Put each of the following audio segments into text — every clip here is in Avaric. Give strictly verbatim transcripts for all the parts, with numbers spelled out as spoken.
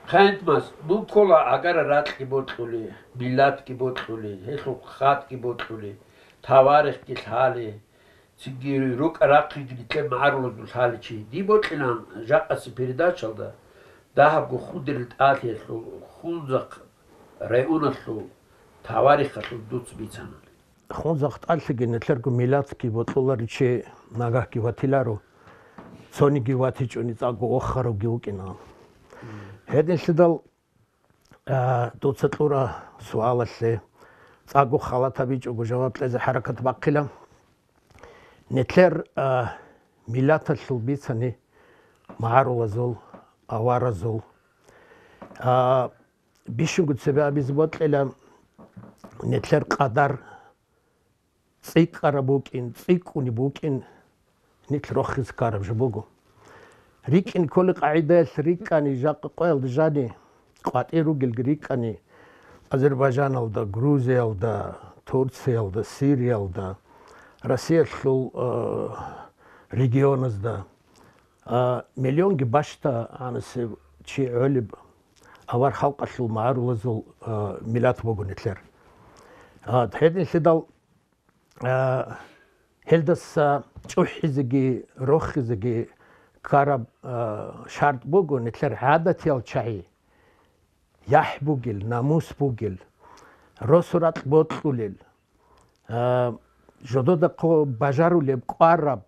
Хъантмас, дуккола агара ракьги бокьули, миллатги бокьули, гьелъул хатӀги бокьули, таварихги лъали, цинги рукӀа-рахъинги нилъер магӀарулазул лъали чи. Дие бокьилан жакъасе передачалда дагьабго худерил тӀалъиялъул, Хунзахъ районалъул таварихалъул дуц бицана. Хунзахъ тӀалъиги нилъерго миллатги бокьуларичи нагагьги ватиларо, цониги ватичӀони цӀакъго вохаравги вукӀина. Гьединлъидал, а, дуца кьура суалалъе цӀакъго халат гьабичӀого жаваб кьезе хӀаракат бахъила. Нилъер, а, миллаталъул бицани магӀарулазул, аваразул, а, бищунго цебе абизе бокьила нилъер къадар цӀикӀкӀараб букӀин, цӀикӀкӀунеб букӀин, нилъ рохизе ккараб жо буго. РикӀкӀин кколеб къагӀидаялъ рикӀкӀани, жакъа къоялда жани, къватӀир ругелги рикӀкӀани, Азербайджаналда, Грузиялда, Турциялда, Сириялда, Россиялъул, э, регионазда, а, миллионги бащда гьанасев чи гӀолеб авар халкъалъул магӀарулазул, а, миллат буго нилъер. А, гьединлъидал, а, гьелдаса чӀухӀизеги, рохизеги ккараб, а, шартӀ буго нилъер гӀадатиял чагӀи, яхӀ бугел, намус бугел, росу-ракь бокьулел, а, жодода хъо бажарулеб кӀвараб,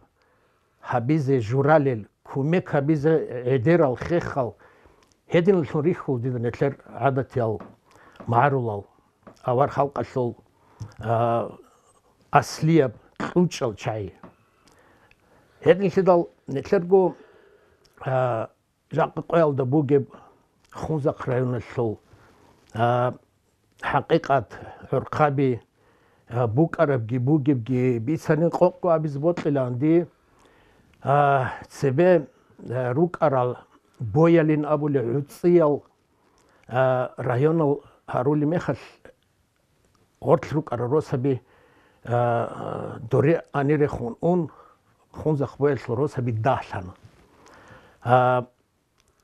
гьабизе журалел, кумек гьабизе гӀедерал, хехал, гьединаллъун рихьул дида нилъер гӀадатиял, магӀарулал, авар халкъалъул, а, аслияб кьучӀал чагӀи. Гьединлъидал нилъерго, а, жакъа къоялда бугеб Хунзахъ районалъул, а, хӀакъикъат, гӀурхъаби, а, букӀарабги бугебги бицани къокъго абизе бокьилаан дие, а, цебе, а, рукӀарал боялин абулеб гӀуцӀиял, а, районал гьарули мехалъ, гъорлъ рукӀарал росаби, а, доре анирехун ун, Хунзахъ боялъул росаби дагьлъана. А,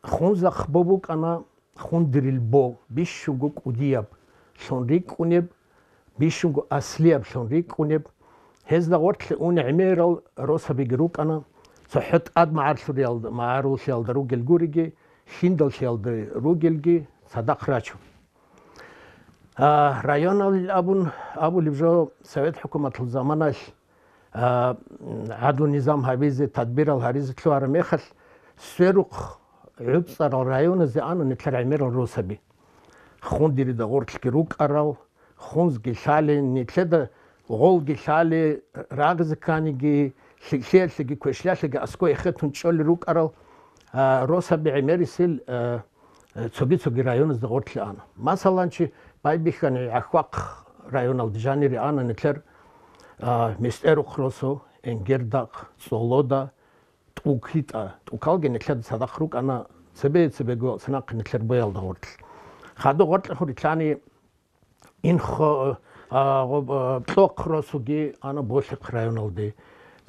Хунзахъ бо букӀана, хундирил бо, бищунго кӀудияб лъун рикӀкӀунеб, бищунго аслияб лъун рикӀкӀунеб. Гьезда гъорлъе ун гӀемерал росабиги рукӀана, цохӀо тӀад магӀарлъуриялда, магӀаруллъиялда ругел гуриги, хьиндаллъиялда ругелги цадахъ рачун. А, районалил абун абулеб жо, Совет хӀукуматалъул заманалъ, а, гӀадлу-низам гьабизе, тадбирал гьаризе лъугьараб мехалъ, сверухъ гӀуцӀарал районазе ана нилъер гӀемерал росаби. Хундирида гъорлъги рукӀарал, хунзги лъали, нилъеда гъолги лъали, рагъизе кканиги, лъикӀлъиялъеги, квешлъиялъеги аскӀой эхетун чӀолел рукӀарал, а, росаби гӀемерисел, а, цоги-цоги районазда гъорлъе ана. Масалан, чи байбихьани, ГӀахьвахъ районалда жанире ана нилъер, а, МестӀерухъ росу, Энгердахъ, ЦӀолода, ТӀукитӀа. ТӀукалги нилъеда цадахъ рукӀана, цебе-цебего цинахъе нилъер боялда гъорлъ. Хадуб гъоркьехун рилълъани, Инхо, а, гъоб-, а, Кьохъ росуги ана Болъихъ районалде.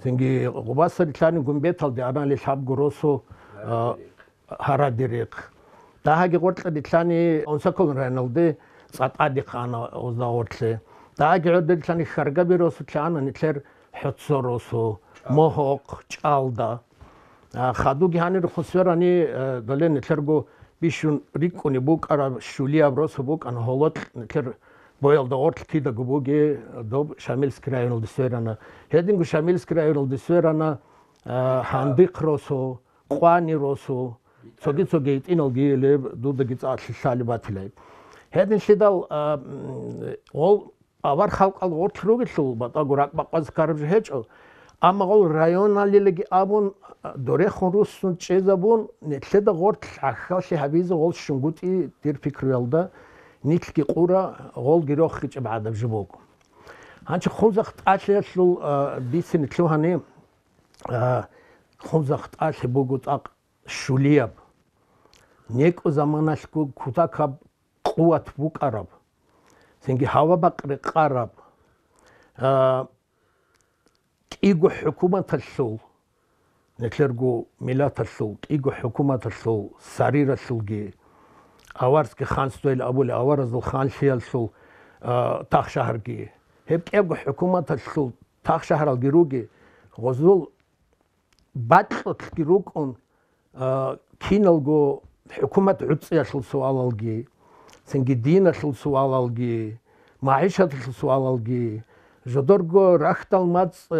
Цинги гъубаса рилълъани Гумбеталде ана лъабго росу, а, Гьарадирихъ. Дагьаги гъоркье рилълъани Унсаколон районалде ЦӀатӀадихъ ана гъозда гъорлъе. Дагьаги гӀодор рилълъани Хьаргаби росулъе ана нилъер ХӀоцо росу, Могьохъ, ЧӀалда. А, хадубги гьанирехун сверани, э, доле нилъерго бищун рикӀкӀунеб букӀараб щулияб росу букӀана гьолокь, нилъер боялда гъорлъ кидаго буги, доб Шамилский районалде сверана. Гьединго Шамилский районалде сверана, э, Гьандихъ росу, Къвани росу, цоги-цоги гьитӀиналги леб, дудаги цӀакъ лъалеб батилай. Гьединлъидал, а, м, гъол авар халкъал гъорлъ ругелъул, батӀаго ракӀ бакъваз ккараб жо гьечӀо. Амма гъол районалилаги абун, дорехун руссун чӀезабун, нилъеда гъорлъ гӀахьаллъи гьабизе гъол ШунгутӀи, дир пикруялда, нилъги къура, гъолги рохичӀеб гӀадаб жо буго. Гьанчи Хунзахъ тӀалъиялъул, а, бицине лъугьани, а, Хунзахъ тӀалъи буго цӀакъ щулияб, некӀо заманалъго кутакаб къуват букӀараб, цинги гьава-бакъ рекъараб, а, кӀиго хӀукуматалъул, нилъерго миллаталъул кӀиго хӀукуматалъул сариралъулги, аварский ханство ил абули, аваразул ханлъиялъул, а, тахшагьарги. Гьеб кӀиябго хӀукуматалъул тахшагьаралги руги, гъозул бакьулъги рукӀун, а, киналго хӀукумат гӀуцӀиялъул суалалги, цинги диналъул суалалги, магӀишаталъул суалалги, жодорго рахьдал мацӀ, а,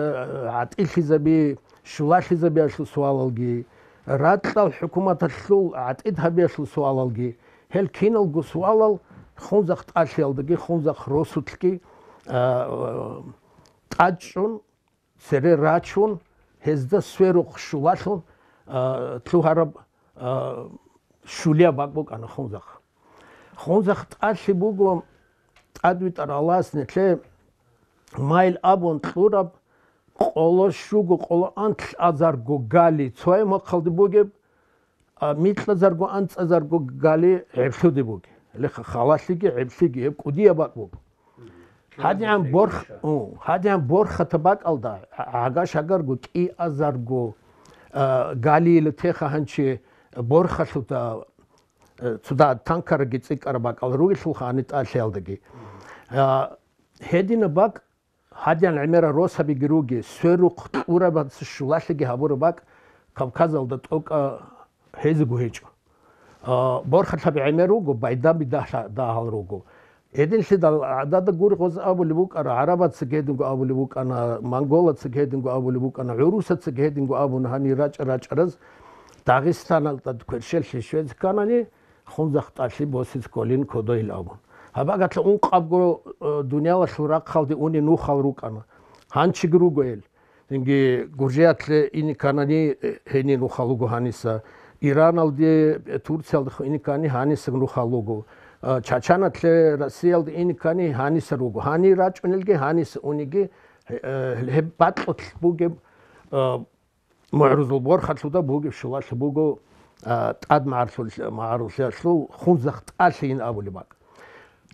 гӀатӀилъизаби, щулалъизабиялъул суалалги, ракьал хӀукуматалъул гӀатӀид гьабиялъул суалалги, гьел киналго суалал хунзахъ тӀалъиялдаги, хунзахъ росулъги, а, тӀадчӀун, цере рачун, гьезда сверухъ щулалъун, а, лъугьараб, а, щулияб бакӀ букӀана Хунзахъ. Хунзахъ тӀалъи буго, тӀадвитӀар Аллагьас нилъее майил абун кьураб, къоло щуго, къоло анлъазарго гали цояб махъалде бугеб, а, микьазарго, анцӀазарго гали гӀеблъуде буги. Гьеле халалъиги гӀеблъиги гьеб кӀудияб бакӀ буго. ГьадигӀан борх-, у, гьадигӀан борхатаб бакӀалда гӀага-шагарго, кӀиазарго, а, галиила теха гьанчи борхалъуда, а, цуда танкараги цӀикӀкӀараб бакӀал ругелъулха гьаниб тӀалъиялдаги. А, гьединаб бакӀ Гьадин гӀемерал росабиги руги, сверухъ кьурабаца щулалъиги гьабураб бакӀ Кавказалда тӀокӀаб гьезего гьечӀо. А, борхалъаби гӀемер руго, байдаби дагьа-, дагьал руго. Гьединлъидал гӀадада гури гъоз абулеб букӀана, гӀарабаца гьединго абулеб букӀана, монголаца гьединго абулеб букӀана, гӀурусаца гьединго абуна гьанир рачӀа-рачӀараз Дагъистаналда кверщеллъи щвезе кканани, Хунзахъ тӀалъи босиз кколин кодойил абун. Гьаб агатла ункъабго, э, дуниялалъул рахъалде унел нухал рукӀана. Гьанчиги руго гьел. Цинги Гуржиялде ине кканани, э, гьенир нухал руго гьаниса. Ираналде, э, Турциялда ине ккани гьаниса нухал руго. Э, Чачаналде Россиялда ине ккани гьаниса руго. Гьанир рачӀунелги гьаниса униги, э, гьеб бакьулъ бугеб, э, МугӀрузул борхалъуда бугеб щулалъи буго, а, тӀад магӀарулъ-, магӀарулъиялъул Хунзахъ тӀалъийин абулеб бакӀ.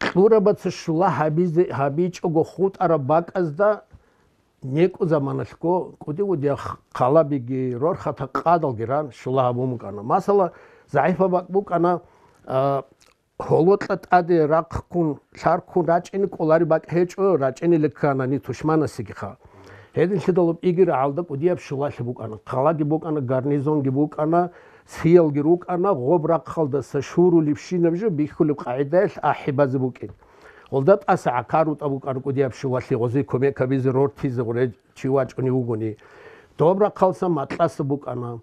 Кьурабаца щула гьабизе, гьабичӀого хутӀараб бакӀазда некӀу заманалъго кӀуди-кӀудияб х-, хъалабиги, рорхатаб къадалги ран щула гьабун букӀана. Масала, загӀипаб бакӀ букӀана, а, Гьолокьа тӀаде рахъ ккун, лъар ккун рачӀине кӀолареб бакӀ гьечӀо, рачӀинелги кканани тушманасегиха. Гьединлъидалъ игир гӀалда кӀудияб щулалъи букӀана, хъалаги букӀана, гарнизонги букӀана, сиялги рукӀана, гъоб рахъалдаса щурулебщинаб жо бихьулеб къагӀидаялъ ахӀи базе букӀин. Гъолда тӀаса гӀакарутӀа букӀана кӀудияб щулалъи гъозе кумек гьабизе, рортизе гъуре чи вачӀунев вугони. Доб рахъалса Матласа букӀана.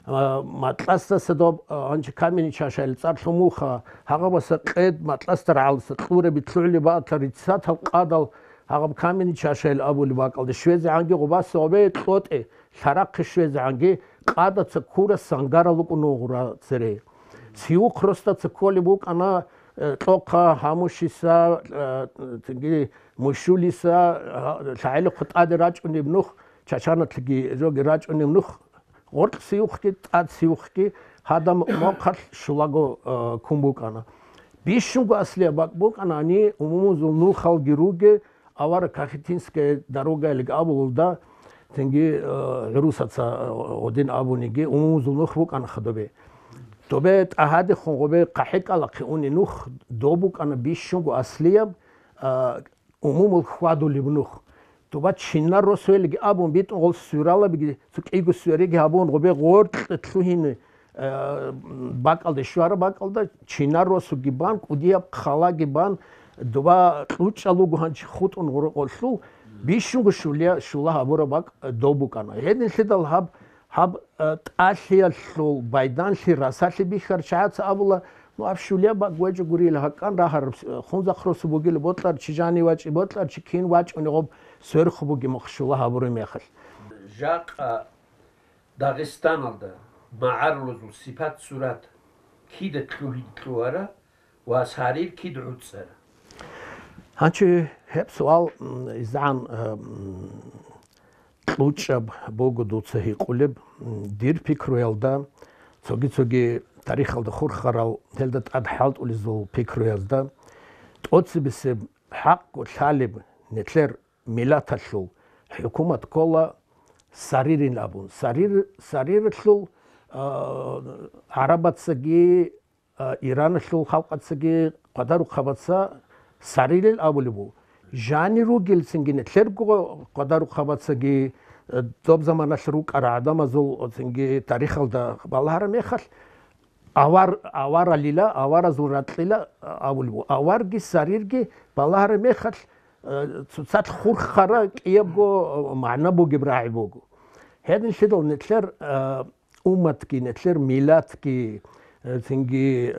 А, Матласдаса доб, а, гьанже каменный чашаялъ цӀар лъун муха, гьагъабаса къед Матласда рагӀалдаса кьураб битлъугӀли баатла риццатал къадал гьагъаб каменный чашаялъ абулеб бакӀалде щвезегӀанги гъубаса гъобе кьотӀе лъарахъе щвезегӀанги къадаца ккурас сангарал рукӀун гъура цере. Сиухъ росдаца кколеб букӀана, э, Кьохъа, Гьамушиса, э, цинги Мушулиса, гьа-, лъагӀелихъо тӀаде рачӀунеб нух, Чачаналъеги жоги рачӀунеб нух, гъоркь сиухъги, тӀад сиухъги гьадаб мохъалъ щулаго, э, ккун букӀана. Бищунго аслияб бакӀ букӀана, гьани умумузул нухалги руге, авара Кахетинская дорога илги абулелда, цинги, э, гӀурусаца, э, гъодин абуниги, умумузул нух букӀана хадубе. Добе тӀагьадехун гъобе хъахӀекӀалахъе уни нух, доб букӀана бищунго аслияб, э, умумул хьвадулеб нух. Дуба чинар росуелги абун битӀун гъол свералабиги, цо кӀиго свериги гьабун, гъобе гъоркье лъугьине, э, бакӀалде, щвараб бакӀалда, чинар росуги бан, кӀудияб хъалаги бан, дуба кьучӀал руго гьанчи хутӀун гъоркьолъул, бищунго щулия-, щула гьабураб бакӀ доб букӀана. Гьединлъидал гьаб Гьаб, э, тӀалъиялъул байданлъи расалъи бихьарчагӀаца абула, ну, аб щулияб бакӀ гьечӀо гурила, гьакъан рагьараб, э, Хунзахъ росу бугила, бокьар чи жани вачӀи, бокьар чи кин вачӀуни гъоб сверухъ буги мухъ щула гьабураб мехалъ. Жакъа Дагъистаналда магӀарулазул сипат-сурат кида лъугьин лъугьара ва гьарир кид гӀуцӀара? Гьанчи гьеб суал, м, изегӀан, э, м, кьучӀаб буго дуца гьикъулеб, м, дир пикруялда, цоги-цоги тарихалда хурхарал, гьелда тӀад хӀалтӀулезул пикруязда, тӀоцебесеб хӀакъго лъалеб нилъер миллаталъул хӀукумат ккола Саририн абун. Сарир-, Сариралъул, а, гӀарабацаги а, Ираналъул халкъацаги къвадарухъабаца саририл абулеб буго. Жанир ругел цинги нилъерго къвадарухъабацаги, э, доб заманалъ рукӀарал гӀадамазул цинги тарихалда балагьараб мехалъ, авар, аваралила, аваразул ракьила абулеб буго. Аварги сарирги балагьараб мехалъ, э, цоцалъ хурхараб кӀиябго, э, магӀна бугеб рагӀи буго. Гьединлъидал нилъер, э, умматги, нилъер миллатги, э, цинги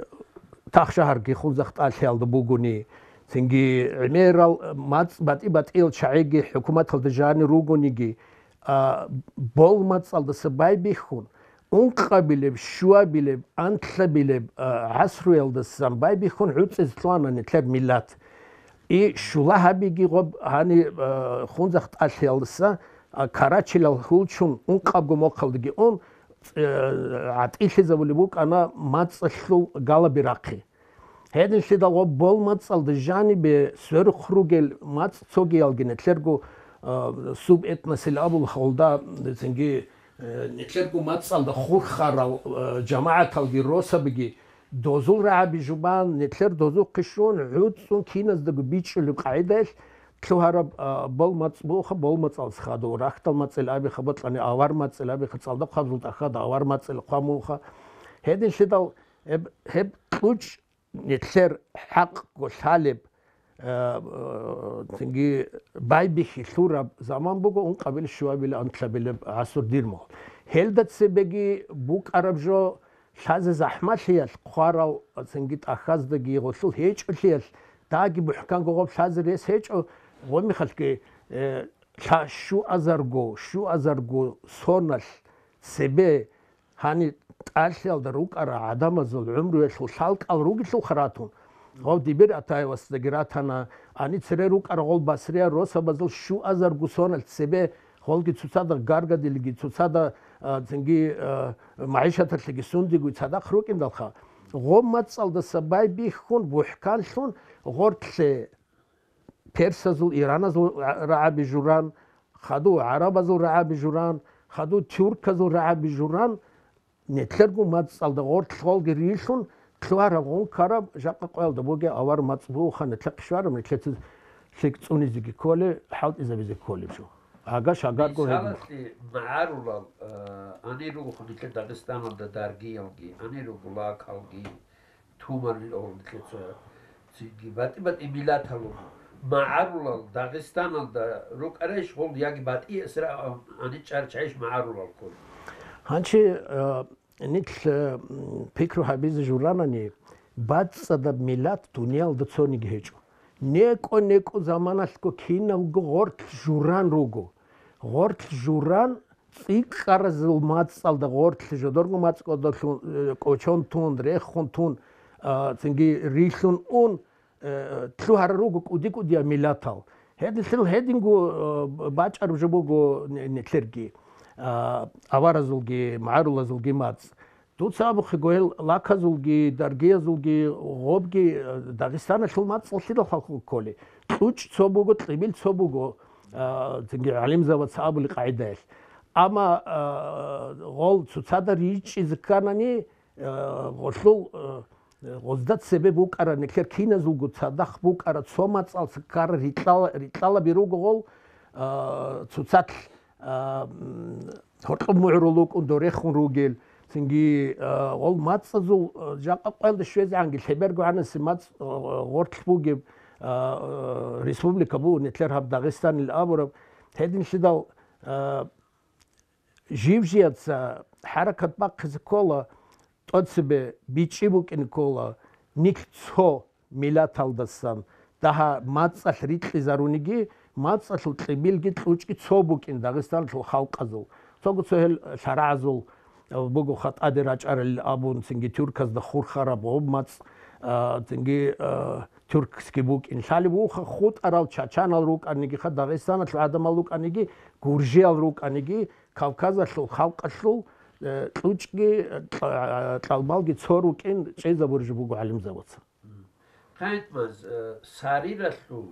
тахшагьарги хунзахъ тӀалъиялда бугони, цинги гӀемерал мацӀ батӀи-батӀиял чагӀиги хӀукуматалда жанир ругониги, а, бол мацӀалдаса байбихьун, ункъабилеб, щуабилеб, анлъабилеб, а, гӀасруялдасан байбихьун гӀуцӀизе лъугьана нилъер миллат. И щула гьабиги гъоб гьани, а, хунзахъ тӀалъиялдаса, а, Карачилал хьулчун ункъабго мохъалдаги ун, э, гӀатӀилъизабулеб букӀана мацӀалъул галаби рахъи. Гьединлъидал гъоб бол мацӀалда жанибе сверухъ ругел мацӀ цогиялги нилъерго, а, субэтносил абулха гъолда, цинги, э, нилъерго мацӀалда хурхарал, э, жамагӀаталги росабиги дозул рагӀаби жубан, нилъер дозухъе щун, гӀуцӀцӀун киназдаго бичӀчӀулеб къагӀидаялъ лъугьараб, а, бол мацӀ буха, бол мацӀалас хадув, рахьдал мацӀил абиха, бокьани авар мацӀил абиха, цӀалда хъвабзул тӀахьада авар мацӀил хъвамуха. Гьединлъидал гьеб, гьеб кьучӀ нилъер хӀакъго лъалеб, а, а, цинги байбихьи лъураб заман буго, ункъабил щуабил анлъабилеб гӀасур дир мугъ. Гьелда цебеги букӀараб жо лъазе захӀмалъиялъ, хъварал цинги тӀахьаздаги гъолъул гьечӀолъиялъ, даги бухӀканго гъоб лъазе рес гьечӀо, гъомихалъги, э, лъа-, щуазарго, щуазарго соналъ цебе гьани тӀалъиялда рукӀарал гӀадамазул гӀумруялъул лъалкӀал ругелъулха ратун, гъов Дибир Атаевасдаги ратана, гьани цере рукӀарал гъол Басриял росабазул щуазарго соналъ цебе гъолги цоцада гаргадилги, цоцада, а, цинги, а, магӀишаталъеги сундигуй цадахъ рукӀиндалха, гъоб мацӀалдаса байбихьун, бухӀканлъун, гъортлъе персазул, ираназул рагӀаби журан, хадув гӀарабазул рагӀаби журан, хадув тюрказул рагӀаби журан, нилъерго мацӀалда гъортлъ гъолги рилълъун, лъугьараб гъункараб, жакъа къоялда бугеб авар мацӀ бугоха, нилъехъе щвараб, нилъеца лъикӀ цӀунизеги кколеб, хӀалтӀизабизе кколеб жо. Агаш агарго гьедин. Мисалалъе, магӀарулал, э, гьанир руго нилъер Дагъистаналда даргиялги, гьанир руго лакалги, тумалил гьоркьоса цинги батӀи-батӀи миллатал руго. МагӀарулал Дагъистаналда рукӀарайищ гъол яги батӀи эсра гьаничӀарчайищ магӀарулал кколел? Гьанчи, э, нилъ, э, м, пикру гьабизе журанани, бацӀцӀадаб миллат дуниялда цониги гьечӀо. НекӀо-некӀо заманалъго киналго гъортлъ журан руго. Гъортлъ журан цӀикӀкӀаразул мацӀалда гъортлъ жодорго мацӀ кӀодолъун, э, кӀочон тун, рехун тун, а, цинги рилълъун ун, э, лъугьарал руго кӀуди-кӀудиял миллатал. Гьединлъидал гьединго, э, бачӀараб жо буго не-, нилъерги, а, аваразулги, магӀарулазулги мацӀ. Дуца абухъего, гьел лаказулги, даргиязулги, гъобги, э, Дагъистаналъул мацӀалъидал халкъ кколей. КьучӀ цо буго, кьибил цо буго, а, цинги гӀалимзабаца абули къагӀидаялъ. Амма, а, гъол цоцада ричӀчӀизе кканани, а, гъолъул, а, гъозда цебе букӀара, нилъер киназулго цадахъ букӀара, цо мацӀалца ккара рикьала-, рикьалаби руго гъол, а, цоцалъ, а, м, гьоркьоб мугӀрул вукӀун дорехун ругел, цинги, а, гъол мацӀазул, а, жакъа къоялда щвезегӀанги лъеберго гӀанаси мацӀ, а, гъортлъ бугеб, а, а, республика буго нилъер гьаб Дагъистанил абураб. Гьединлъидал, а, жив-жияца хӀаракат бахъизе ккола, тӀоцебе бичӀчӀи букӀине ккола, нилъ цо миллаталдасан дагьа мацӀалъ рикьизаруниги, мацӀалъул кьибилги кьучӀги цо букӀин Дагъистаналъул халкъазул. Цого цо гьел лъарагӀазул, э, буго хатӀаде рачӀарал абун, цинги тюрказда хурхараб гъоб мацӀ, а, цинги, а, тюркский букӀин. Лъалеб вуха хутӀарал чачанал рукӀаниги, ха Дагъистаналъул гӀадамал рукӀаниги, гуржиял рукӀаниги, Кавказалъул халкъалъул, э, кьучӀги, кьа-, кьалбалги цо рукӀин чӀезабуржи буго гӀалимзабаца. Хъайтмаз, э, сариралъул,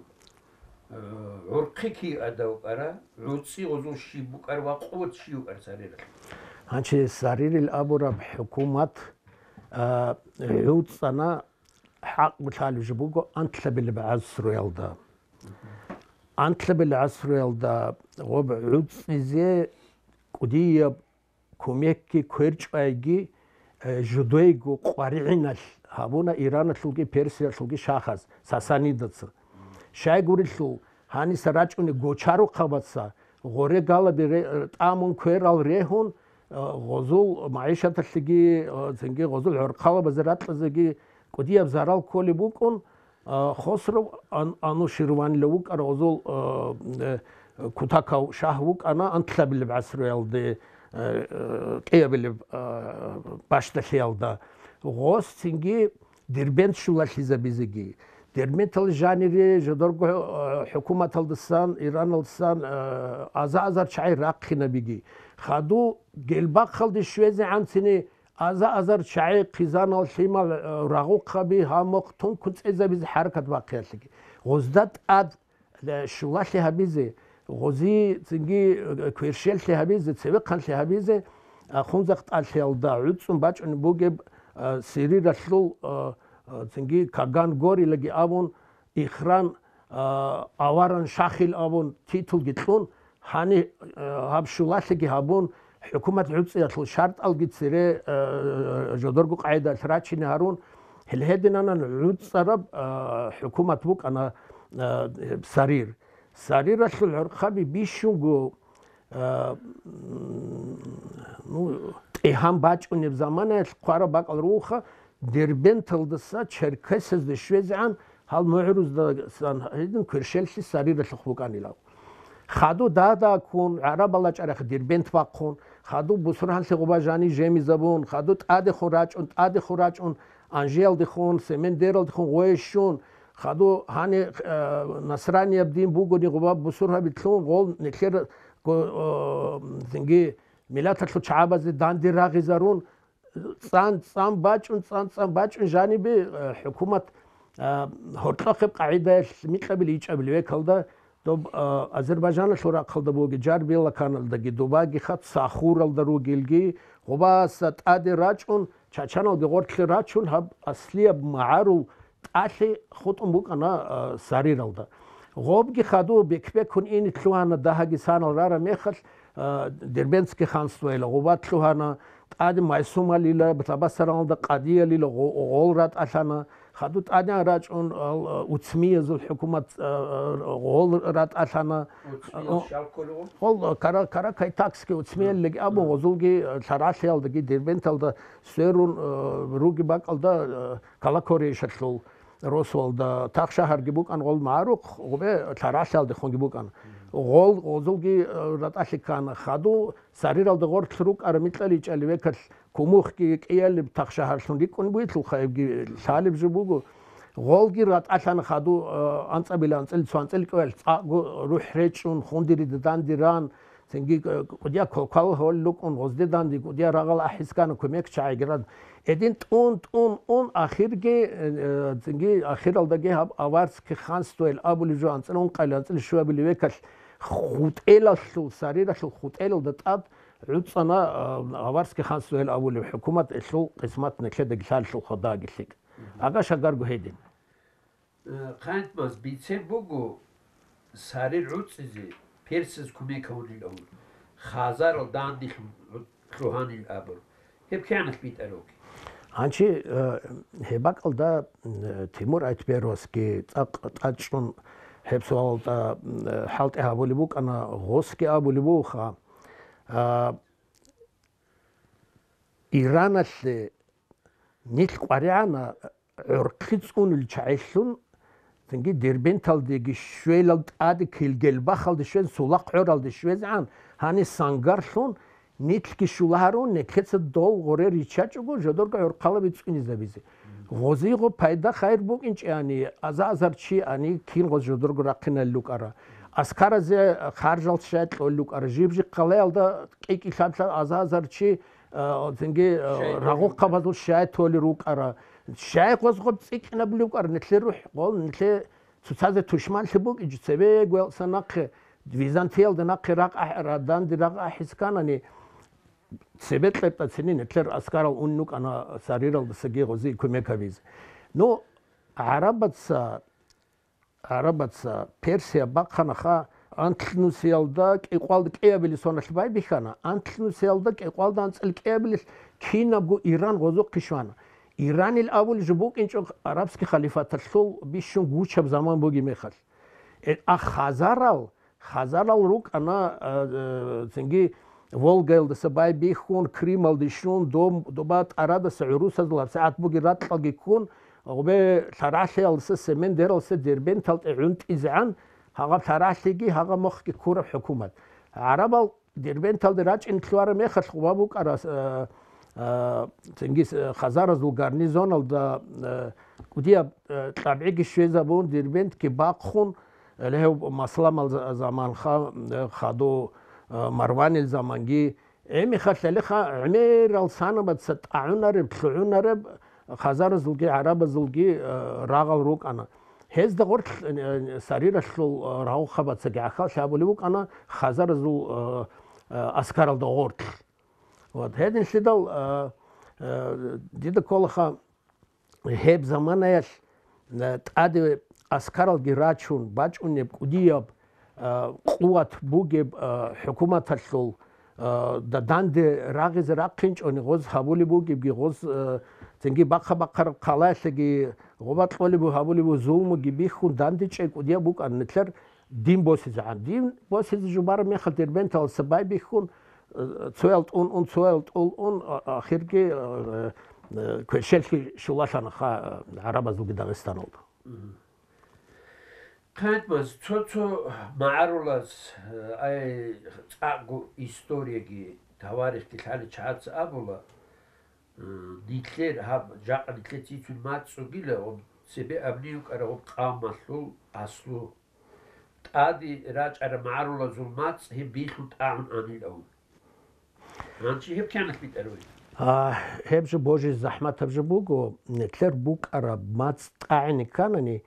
э, гӀурхъи кив адав кӀара, гӀуцӀи гъозул щиб букӀар ва къуват щив кӀар сариралъул? Гьанчи саририл абураб хӀукумат, А, гӀуцӀана, хӀакъго лъалеб жо буго, анлъабилеб гӀасруялда. Анлъабилеб гӀасруялда гъоб гӀуцӀизе кӀудияб кумекги кверчӀвайги, э, жидейго къваригӀиналъ гьабуна Ираналъулги Персиялъулги шахас Сасанидаца. Щайгурелъул, гьаниса рачӀунеб гочарухъабаца гъоре галаби ре-, тӀамун кверал регьун, э, гъозул магӀишаталъеги, э, цинги гъозул гӀорхъалабазе ракьазеги кӀудияб зарал кколеб букӀун, А, Хосров Ан-, Ануширванила вукӀара гъозул, а, э, кутакав шагь вукӀана, анлъабилеб гӀасруялде, э, э, кӀиабилеб, а, бащдалъиялда. Гъос цинги Дербент щулалъизабизеги. Дербентал жанире жодорго, а, хӀукуматалдасан, Иранлъсан, а, аза-азар чагӀи рахъинабиги. Хаду гелбахъалде щвезегӀанцини аза-азар чагӀи, хъизанал, лъимал, э, рагъухъаби, гьамухъ тункун цӀезабизе хӀаракат бахъиялъеги. Гъозда тӀад, э, щулалъи гьабизе, гъози цинги, э, кверщеллъи гьабизе, цевехъанлъи гьабизе, а, Хунзахъ тӀалъиялда гӀуцӀун бачӀунеб бугеб, э, Сириралъул, э, э, цинги Каган Горилаги абун, Ихран, а, аваран шахил абун титулги кьун, гьани, а, гьаб щулалъиги гьабун, хӀукумат гӀуцӀиялъул шартӀалги цере, а, жодорго къагӀидаялъ рачине гьарун, гьел гьединанан гӀуцӀараб, а, хӀукумат букӀана, а, Сарир. Сариралъул гӀорхъаби бищунго, а, м, ну, тӀегьан бачӀунеб заманаялъ хъвараб бакӀал ругоха, Дербенталдаса Черкесазде щвезегӀан гьал мугӀрузда сан гьедин кверщеллъи Сариралъухъ букӀанилав. Хаду дада ккун, гӀарабала чӀарахъ Дербент бахъун, хаду бусургьанлъи гъуба жани жемизабун, хаду тӀадехун рачӀун, тӀадехун рачӀун, Анжиялдехун, Семендералдехун гъое щун, хаду гьани, э, насранияб дин бугони гъуба бусургьаби лъун, гъол нилъер го-, э, цинги миллаталъул чагӀазде данде рагъизарун, цӀан-цӀан бачӀун, цӀан-цӀан бачӀун жанибе, э, хӀукумат, э, гьоркьохъеб къагӀидаялъ микьабил ичӀабил векалда, доб, э, Азербайжаналъул рахъалда бугеб Жарбелаканалдаги, добагиха Сахуралда ругелги, гъубаса тӀаде рачӀун, чачаналги гъорлъе рачун, гьаб аслияб магӀарул тӀалъи хутӀун букӀана, а, Сариралда. Гъобги хаду бек-бекун ине лъугьана дагьаги санал рараб мехалъ, а, Дербентский ханствояла гъуба лъугьана, тӀаде Майсумалила, Табасараналда къадиялила гъо-, гъол ратӀалъана, хаду тӀадегӀан рачӀун, а, уцмиязул хӀукумат, а, а, гъол ратӀалъана. Уцмиял щал кколев? Гъол Кара-, Каракайтакский уцмияллиги абун, гъозулги, а, лъаралъиялдаги Дербенталда сверун, а, руги бакӀалда, а, Калакорейшалъул росуалда, Тахшагьарги букӀан гъол магӀарухъ, гъубе лъаралъиялдехунги букӀан. Гъол гъозулги, э, ратӀалъи ккана. Хаду Сариралда гъорлъ рукӀараб микьаличӀали векалъ кумухги кӀиялеб Тахшагьарлъун рикӀкӀун бугелъулха, гьебги лъалеб жо буго. Гъолги ратӀалъана хаду, э, анцӀабила анцӀил цо анцӀил кӀвелъ цӀакъго рухӀ речӀчӀун, хундирида данде ран, Цинги, э, кӀудия квалквал гьолел рукӀун, гъозде данде кӀудия рагъал ахӀискана, кумек чагӀиги ран. Эдин тӀун, тӀун, ун, ахирги, э, э, цинги ахиралдаги гьаб аварский ханствоял абулеб жо анцӀила ункъабилеб, анцӀила щуабилеб векалъ хутӀелалъул, Сариралъул хутӀелалда тӀад гӀуцӀана, э, аварский ханствоял абулеб хӀукумат, элъул къисмат нилъедаги лъалелъул ходаги лъикӀ. Агаш-агарго гьедин. Э, Хъанитмаз, бицен буго, Сарир гӀуцӀизе персаз кумек гьавунилан, хазарал данделъун гӀу-, лъугьанил абур. Гьеб кигӀанаб битӀарабги? Гьанчи, э, гьеб бакӀалда, э, Тимур Айтберовасги цӀакъ тӀачӀун гьеб суалалда, э, хӀалтӀи гьабулеб букӀана, гъосги абулеб бугоха. А, Ираналъе нилъ къваригӀана гӀорхъи цӀунул чагӀилъун, цинги Дербенталдеги щвелал тӀаде килгел бахалде щвез, сулахъ гӀоралде щвезегӀан, гьаниб сангарлъун, нилъги щулагьарун, нилъеца дол гъоре риччачӀого, жодорго гӀорхъалаби цӀунизабизе. Гъозиго пайда-хайр букӀинчӀани, аза-азар чи ани, кин гъоз жодорго рахъиналел рукӀара. Аскаразе харжал щай кьолел рукӀара, жиб-жиб къалаялда кӀи-кӀи лъаб-лъаб аза-азар чи, а, цинги, а, рагъухъабазул щай толел рукӀара. Щай гъоз гъоб цӀикӀкӀинабулеб букӀара, нилъер рухӀ гъол, нилъе цоцазе тушманлъи букӀинчӀо, цебе гвелса нахъе, Византиялда нахъе ракъ ахӀ-, ра-, данде ракъ ахӀисканани, цебе кьеб тӀацинин гьетлъер аскарал ун рукӀана сариралдасаги гъози кумек гьабизе. Ну, гӀарабаца, гӀарабаца Персия бахъанаха, анлънусиялда кӀикъвалда кӀиабилеб соналъ байбихьана, анлънусиялда кӀикъвалда анцӀил кӀиабилелъ кинабго Иран гъозухъе щвана. Иранил абулеб жо букӀинчӀо арабский халифаталъул бищун гучаб заман бугеб мехалъ. Э, а хазарал, хазарал рукӀана, а, э, цинги Волгаялдаса байбихьун, Крымалде щун, дом, доба тӀарадаса гӀурусазул гьабсагӀат бугеб ракьалги ккун, гъубе лъарагӀлъиялдаса Семендералдаса Дербенталде гӀунтӀизегӀан, гьагъаб лъарагӀлъиги, гьагъаб мухъги ккураб хӀукумат. ГӀарабал Дербенталде рачӀине лъугьараб мехалъ гъуба букӀарас, э, э, цинги, э, хазаразул гарнизоналда, э, кӀудияб, э, тӀабгӀиги щвезабун, Дербентги бахъун, гьеле гьев Масламал за-, заманха, э, хаду, э, Марванил заманги, гӀемихъалъ гьелеха гӀемерал санабаца тӀагӀунареб, лъугӀунареб хазаразулги гӀарабазулги, э, рагъал рукӀана. Гьезда гъорлъ, э, сариралъул, э, рагъухъабацаги гӀахьаллъи гьабулеб букӀана хазаразул, э, э, аскаралда гъорлъ. Вот, гьединлъидал, э, э, дида кколаха гьеб заманаялъ, э, тӀаде аскаралги рачун, бачӀунеб кӀудияб, э, къуват бугеб, э, хӀукуматалъул, э, да-, данде рагъизе рахъинчӀони гъоз гьабулеб бугебги, гъоз, э, цинги бахъа-бахъараб хъалаялъеги гъоба кьолеб гьабулеб зулмуги бихьун дандечӀей кӀудияб букӀана нилъер дин босизегӀан. Дин босизе жубараб мехалъ Дербенталдаса байбихьун, э, цоял тӀун ун, цоял тӀул ун, а-, ахирги, э, э, кверщелъги щулалъана ха, э, гӀарабазулги Дагъистаналда. Мгм. Хъайтмаз, цо-цо магӀарулаз, э, ай, цӀакъго историяги, таварихги лъаличагӀаца абула, э, нилъер гьаб, жакъа нилъер цӀицун мацӀ цӀугила, гъоб цебе абни йукӀара гъоб къавмалъул аслу. ТӀаде рачӀараб магӀарулазул мацӀ гьеб билъун тӀагӀун анилав. Гьанчи гьеб кигӀанаб битӀараб? А, гьеб жо божи захӀматаб жо буго, нилъер букӀараб мацӀ тӀагӀине кканани,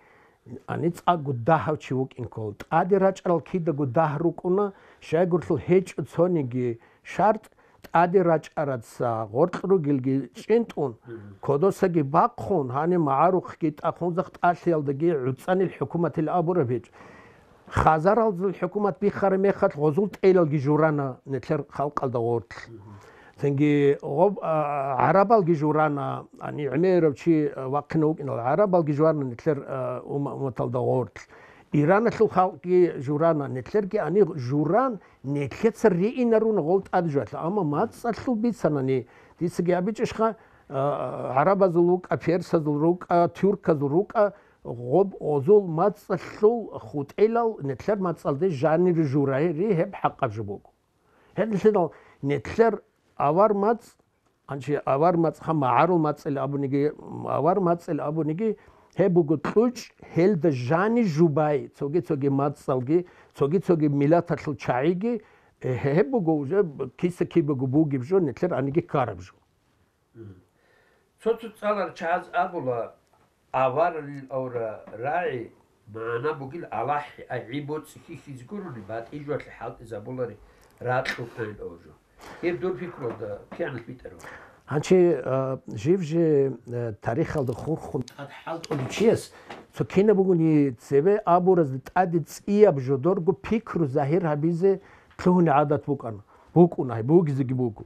ани цӀакъго дагьав чи вукӀин ккола. ТӀаде рачӀарал кидаго дагь рукӀуна, щайгурлъул гьечӀо цониги шартӀ, тӀаде рачӀараца гъоркь ругелги чӀинтӀун, Мгм. кодосаги бахъун, гьаниб магӀарухъги тӀахъун захъ тӀалъиялдаги гӀуцӀанил хӀукуматил абураб гьечӀо. Хазаралзул хӀукумат биххараб мехалъ гъозул тӀелалги журана нилъер халкъалда гъорлъ. Мгм. Цинги гъоб, а, гӀарабалги журана, ани гӀемерав чи, а, вахъина вукӀинал гӀарабалги журана нилъер, а, ума-, умматалда гъорлъ. Иранлъул халкъги журана, нилъерги ани журан, нилъеца риинарун гъол тӀад жуялъ. Амма мацӀалъул бицанани, дицаги абичӀищха, а, гӀарабазул рукӀа, персазул рукӀа, тюрказул рукӀа, гъоб гъозул мацӀалъул хутӀелал нилъер мацӀалде жанир журайри гьеб хӀакъаб жо буго. Гьединлъидал нилъер авар мацӀ, гьанчи авар мацӀха магӀарул мацӀил абуниги, авар мацӀил абуниги, гьеб буго кьучӀ, гьелда жани жубай, цоги-цоги мацӀалги, цоги-цоги миллаталъул чагӀиги, э, гьеб буго уже киса-кибего бугеб жо, нилъер аниги ккараб жо. Мгм. Цо-цо цӀаларчагӀаз абула, аваралил авра рагӀи магӀна бугил алахӀи, ай гӀи боцӀи хьихьизе гурони, батӀи жоялъе хӀалтӀизабулари ракьул кайин авжу. Гьеб дур пикруялда кигӀанаб битӀараб? Гьанчи, а, жив-жи, а, тарихалда хурхун тӀад хӀалтӀулев чияс цо кинаб бугони цеве абуразда тӀаде цӀияб жодорго пикру загьир гьабизе лъугьуни гӀадат букӀана. БукӀуна, гьай, бугизеги буго.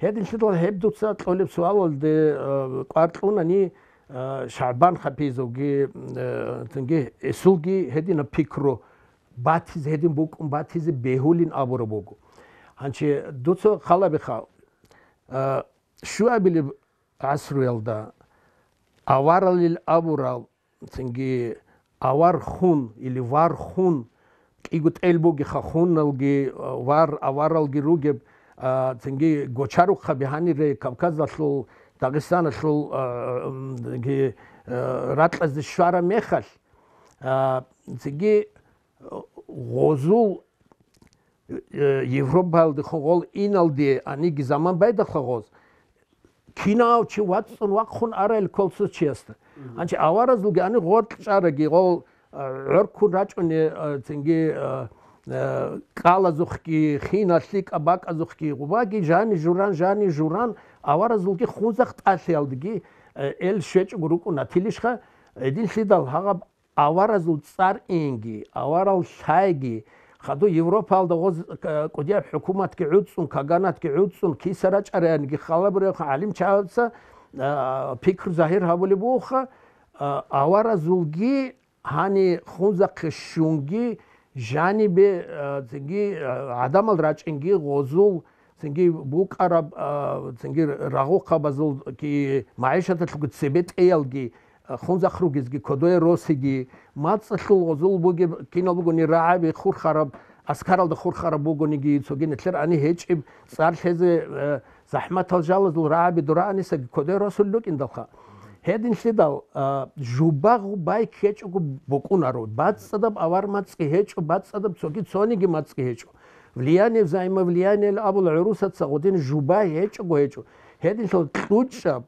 Гьединлъидал гьеб дуца кьолеб суалалде, э, кӀвар кьунани, э, ШагӀбан Хапизовги, э, цинги гьесулги гьединаб пикру батизе, гьедин букӀун батизе бегьулин абураб буго. Гьанчи дуца халабиха, э, щуабилеб гӀасруялда аваралил абурал, цинги авар хун или вар хун, кӀиго тӀел бугеха хуналги, а, вар, аваралги ругеб, а, цинги гочарухъаби гьанире Кавказалъул, Дагъистаналъул, а, м, ги, а, ракьазде щвараб мехалъ, а, цинги, а, гъозул, э, Европаялдехун гъол иналде аниги заман байдахъа гъоз, кинав чи вацӀцӀун вахъун арайил кколцо чиясда. Мгм. Гьанчи аваразулги ани гъоркь чӀараги гъол, а, гӀоркун рачӀуни, а, цинги, а, э, кӀалазухъги, хинал лъикӀаб бакӀазухъги, гъубаги жани журан, жани журан, аваразулги хунзахъ тӀалъиялдеги, э, эл щвечӀого рукӀун атилищха, гьединлъидал гьагъаб аваразул цӀар инги, аварал лъайги, хадув Европаялда гъоз, э, кӀудияб хӀукуматги гӀуцӀун, каганатги гӀуцӀун, киса рачӀараянги халабуревха гӀалимчагӀаца, э, пикру загьир гьабулеб бугоха, э, аваразулги гьани хунзахъе щунги, жанибе, а, цинги, а, гӀадамал рачӀинги гъозул, цинги букӀараб, а, цинги рагъухъабазул ки-, магӀишаталъулги цебетӀеялги, а, хунзахъ ругезги, кодое росиги, мацӀалъул гъозул бугеб кинал бугони рагӀаби хурхараб, аскаралда хурхараб бугониги, цоги нилъер ани гьечӀеб цӀар лъезе, а, захӀматал жалазул рагӀаби дураанисаги кодое росулел рукӀиндалха. Гьединлъидал, а, жубагъу бай ккечӀого букӀунаро, бацӀцӀадаб авар мацӀги гьечӀо, бацӀцӀадаб цоги цониги мацӀги гьечӀо. Влияние взаимовлияниел абул гӀурусаца гъудин жубай гьечӀого гьечӀо. Гьединлъидал кьучӀаб,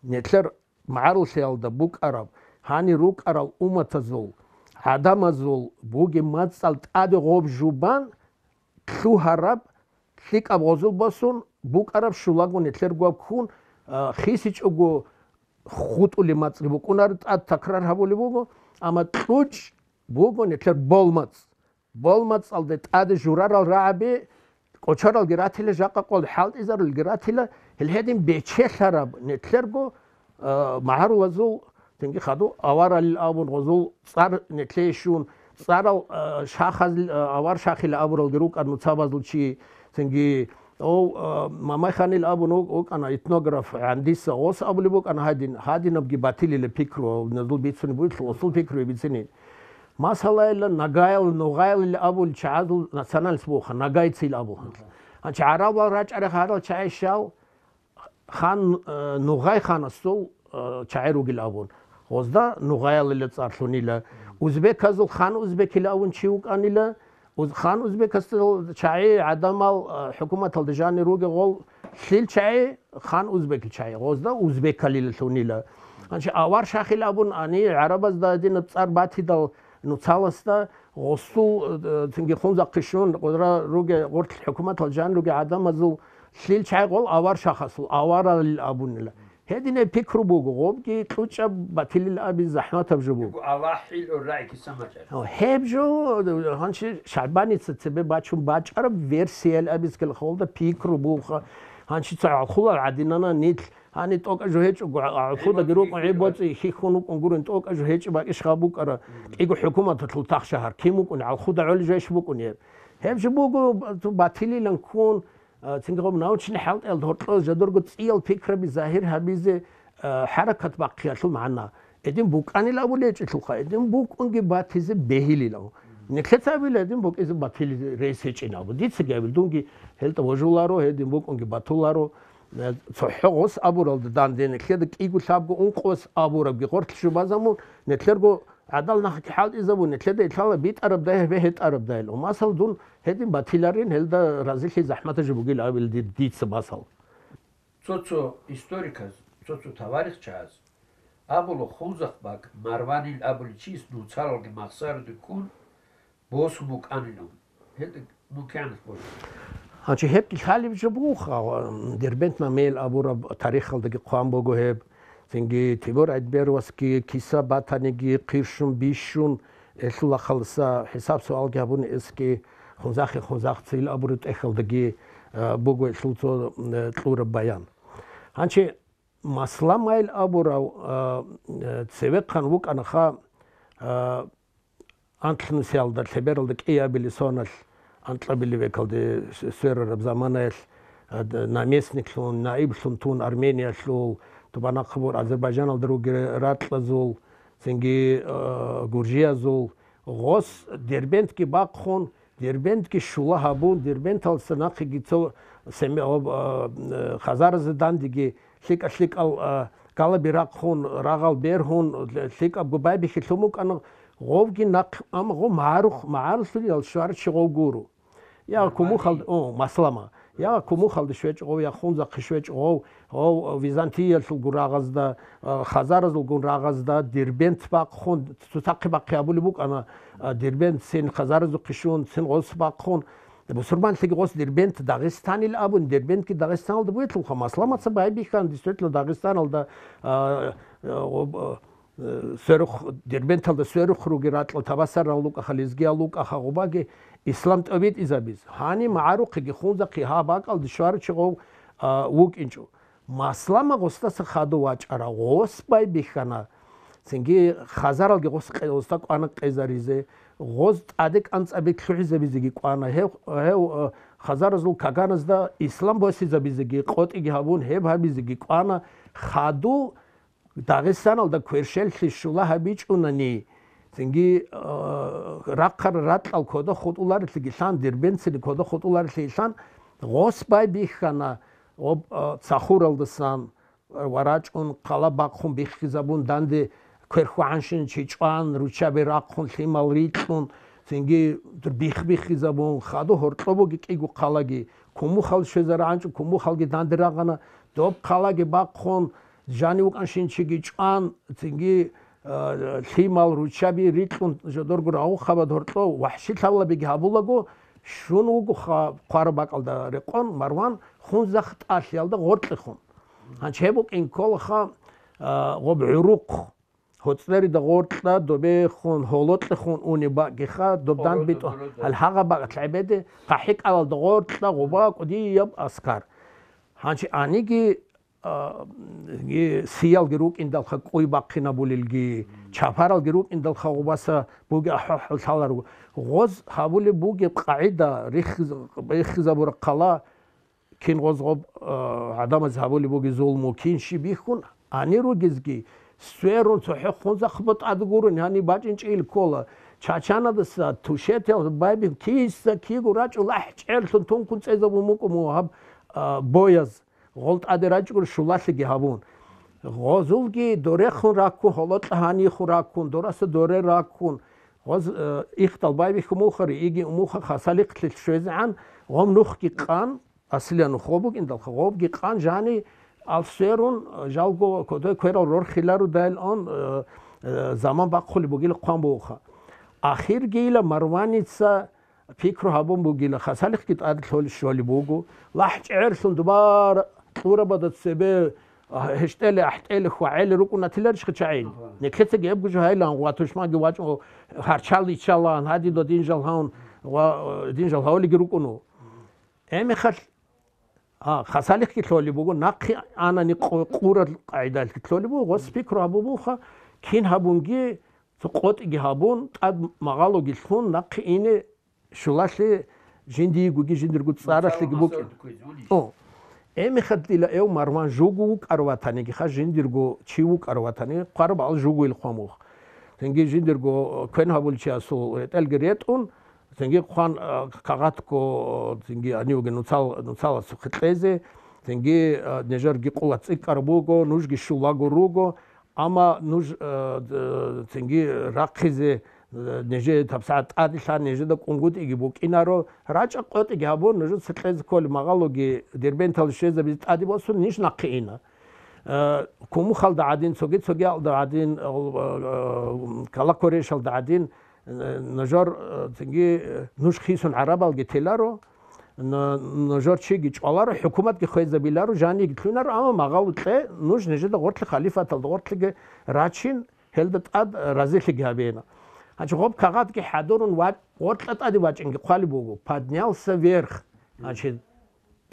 нилъер магӀарулъиялда букӀараб, гьанир рукӀарал умматазул, гӀадамазул бугеб мацӀал тӀаде гъоб жубан, лъугьараб, лъикӀаб гъозул босун букӀараб щулаго нилъер гваб ккун, а, хисичӀого хутӀулеб мацӀги букӀунар тӀад такрар гьабулеб буго, амма кьучӀ буго нилъер болмацӀ. БолмацӀалде тӀаде журарал рагӀаби кӀочаралги ратила, жакъа къоялде хӀалтӀизарулги ратила, гьел гьедин бечелъараб нилъерго, а, магӀарулазул Цинги хадув аваралил абун гъозул цӀар нетлъейищун, цӀарал, а, шахазил, а, авар шахил абуралги рукӀар нуцабазул чи, цинги, ов, а, Мамайханил абун вук-, вукӀана этнограф гӀандиса гъос абулеб букӀана гьадин, гьадинабги батилила пикру, назул бицунеб бугелъул гъосул пикруе бицинин. Масалайилан, нагаял, нугъаялил абул чагӀазул национальность буха, нагайцил абул. Гьанчи гӀарабал рачӀарахъ гьарал чагӀи щал, хан, э, нугъай ханасул, э, чагӀи ругел абун. Гъозда нугъаялила цӀар лъунила. Узбеказул хан узбекил абун чи вукӀанила. Уз-, хан узбекасул чагӀи гӀадамал, э, хӀукуматалда жанир ругел гъол лъил чагӀи, хан узбекил чагӀи. Гъозда узбекалила лъунила. Гьанчи авар шахил абун ани гӀарабазда гьадинаб цӀар батидал нуцаласда гъосул, э, цинги хунзахъе щун, къудра руге, гъорлъ хӀукуматал жан руге гӀадамазул лъил чагӀи гъол авар шахасул, аварал абунила. Гьединаб пикру буго, гъобги кьучӀаб батилил аби захӀматаб жо буго. Аллагь хӀил гӀуррагӀи киса мачӀар. О, гьеб жо, гьанчи ШагӀбаница цебе бачун бачӀараб версиял абискал холда пикру буха. Гьанчи ца гӀалхулал гӀадинана нилъ. Гьани тӀокӀа жо гьечӀого, гӀалхудаги рукӀун гӀи боцӀи хихьун вукӀун гурин, тӀокӀа жо гьечӀеб бакӀищ гьаб букӀара, кӀиго хӀукуматалъул тахша гьар кин вукӀун, гӀалхуда гӀоле жо иш букӀун гьеб. Гьеб жо буго, батилилан ккун, а, цинги гъоб научный хӀалтӀиялда гьоркьо жодорго цӀиял пикраби загьир гьабизе, а, хӀаракат бахъиялъул магӀна. Гьедин букӀанил абулечӀелъулха, гьедин букӀунги батизе бегьилилав. Нилъеца абила, гьедин букӀизе батили рейс гьечӀин абу. Дицаги абил, дунги гьелда вожуларо, гьедин букӀунги батуларо. Э, цохӀо гъос абуралда данде, нилъеда кӀиго лъабго ункъос абурабги гъорлъ жубазамун, нилъерго гӀадал нахъги хӀалтӀизабун, нилъеда илъала битӀарабдай, гьебе гьетӀарабдайил. Масал, дун гьедин батиларин, гьелда разилъи захӀматаб жо бугил абил ди-, дица масал. Цо-цо историказ, цо-цо таварихчагьаз абула, хунзахъ бакӀ Марванил абуличияс нуцаралги махсараде ккун босун букӀанилан. Гьелда мун кигӀанас божи? Гьанчи гьебги лъалеб жо бугоха, Дербент Мамеял абураб тарихалдаги хъван буго гьеб. Цинги Тимур Айдберовасги киса батаниги хъирщун бищун, гьелъул ахалса хӀисаб-суалги гьабун эсги, хунзахъе хунзахъ цил абураб тӀехьалдаги, а, буго гьелъул цо, э, кьураб баян. Гьанчи Масламайл абурав, а, э, цевехъан вукӀанаха, а, анкьнусиялда лъебералда кӀиабили соналъ анкьабили векалде с-, сверараб заманаялъ, а, д-, наместниклъун, наиблъун тун Армениялъул, тубанахъабур Азербайджаналда руги ракьазул, цинги, а, гуржиязул, гъос Дербентги бахъун, Дербентги щула гьабун, Дербенталса нахъеги цо семи-, об-, а, э, хазаразе дандеги лъикӀа-лъикӀал, а, галаби рахъун, рагъал бергьун, лъикӀабго байбихьи лъун букӀана гъовги нахъ, амма гъов магӀарухъ-, магӀарулъул ял щварав чи гъов гуро. Я Марвани. Кумухал-, о, Маслама. Я Кумухалде щвечӀого, я Хунзахъе щвечӀого, гъов Византиялъулгун рагъазда, а, хазаразулгун рагъазда Дербент бахъун, цоцахъе бахъи абулеб букӀана, а, Дербент цин хазаразухъе щун, цин гъос бахъун. Бусурманлъиги гъос Дербент Дагъистанил абун, Дербентги Дагъистаналда бугелъулха, масламаца байбихьан, действительно, Дагъистаналда, а, а, гъоб-, а, э, сверухъ, Дербенталда сверухъ ругел ракьал табасарал лукӀаха, лезгиял лукӀаха гъубаги ислам тӀобитӀизабиз. Гьани магӀарухъеги Хунзахъе гьаб бакӀалде щварав чи гъов, а, вукӀинчӀо. Маслама гъосдаса хадув вачӀара, гъос байбихьана. Цинги хазаралги гъос къе-, гъосда кӀвана къезаризе, гъоз тӀаде кӀанцӀаби лъугӀизабизеги кӀвана. Гьев, гьев, э, хазаразул каганазда ислам босизабизеги, къотӀиги гьабун, гьеб гьабизеги кӀвана. Хадув Дагъистаналда кверщеллъи щула гьабичӀунани, цинги, э, рахъарал ракьал кода хутӀуларелъиги лъан, Дербентцин кода хутӀуларелъиги лъан, гъос байбихьана, гъоб, э, цахуралдасан, э, варачӀун, хъала бахъун биххизабун, данде кверхугӀанщин чи чӀван, руччаби рахъун, лъимал рикьун, цинги бих-биххизабун, хадув гьоркьоб буги кӀиго хъалаги, Кумухал щвезарагӀанчӀо, Кумухалги данде рагъана, доб хъалаги бахъун, жанив вукӀанщин чиги чӀван, цинги, а, лъимал, руччаби рикьун, жодорго рагъухъабад гьоркьов вахӀшилъалабиги гьабулаго, щун вуго ха-, хъвараб бакӀалда рекъон Марван Хунзахъ тӀалъиялда гъоркьехун. Гьанчи гьеб букӀин кколаха, а, гъоб гӀурухъ, ГьоцӀерида гъоркьа добехун, гьолокьехун унеб бакӀиха, доб дан битӀу, гьал гьагъа бакӀ лъебеде, хъахӀи кӀалалда гъоркьа гъуба кӀудияб аскар. Гьанчи гьаниги, а, ги сиялги рукӀиндалха кӀуй бахъинабулелги, чапаралги рукӀиндалха гъубаса буги ахӀо-, хӀо-, лъаларго. Гъоз гьабулеб бугеб къагӀида рихиз-, рихизабура хъала, кин гъоз гъоб, а, гӀадамаз гьабулеб буги зулму, кин щиб бихьун, гьанир ругезги, сверун цохӀо Хунзахъ ботӀад гурун, гьаниб бачӀинчӀейил ккола. Чачанадаса тушетел байбихьун, киса киго рачӀун лахӀ чӀерлъун тункун цӀезабун букӀун мугьаб, а, бояз. Гъол тӀаде рачӀугур щулалъиги гьабун. Гъозулги дорехун раккун, гьолокьа гьанихун раккун, дораса доре раккун. Гъоз, э, ихдал байбихьун мухари, иги умуха хасалихълъи щвезегӀан, гъом нухги къан, аслиян нух гъоб букӀиндалха, гъобги къан жани алсверун, жалго кодой кверал рорхилару дайлъун, э, э, заман бахъулеб бугил хъван бугоха. Ахиргийила Марваница пикру гьабун бугила, хасалихъги тӀад лъолищ щолеб буго, лахӀ чӀерлъун дубар кьурабада цебе, а, гьештӀеле, ахӀтӀеле, хвагӀеле рукӀунатиларищха чагӀил? Ага. Никеца гьебго жо гьайилан, ва тушманги вачӀун, гьарчал иччалан, гьади додин жал гьавун, ва, э, дин жал гьавлиги рукӀуну. Гьемихалъ, а, хасалихъги лъолеб буго, нахъе анани къу-, къурал къагӀидалъги лъолеб буго, гъос пикру гьабун буха, кин гьабунги, цо къотӀиги гьабун, тӀад магъалоги лъун, нахъе ине щулалъе жиндиегоги жиндирго цӀаралъеги букӀин. О, гьемихалъ дила эв Марван жуго вукӀар ватаниги ха, жиндирго чи вукӀар ватани, хъвараб ал жугоил хъван бух. Цинги жиндирго квен гьабулчиясул ретӀелги ретӀун, цинги хъван, а, кагъатго, цинги гьанивги нуцал-, нуцаласухъе кьезе, цинги, а, нижерги къулат цӀикӀкӀар буго, нужги щулаго руго, амма нуж, а, д-, цинги рахъизе, а, нижее гьабсагӀат тӀаде лъан, нижеда кӀунгутӀиги букӀинаро, рачӀа къотӀиги гьабун, нужеца кьезе кколеб магъалоги Дербенталде щвезабизе тӀаде босун, ниж нахъе ина. Э, Кумухалда гӀадин, цоги-цогиялда гӀадин, э, э, Кала-Квешалда гӀадин, э, нажар, э, цинги, э, нуж хисун гӀарабалги теларо, на-, нажар чиги чӀваларо, хӀукуматги хвезабиларо, жаниги лъунаро, амма магъало кье, нуж нижеда гъортлъи халифаталда гъортлъиги рачин, гьелда тӀад разилъиги гьабеяна. Гьанчи гъоб кагъатги хӀадурун ва гъоркьа тӀаде вачӀинги хъвалеб буго, поднялся вверх. Значит,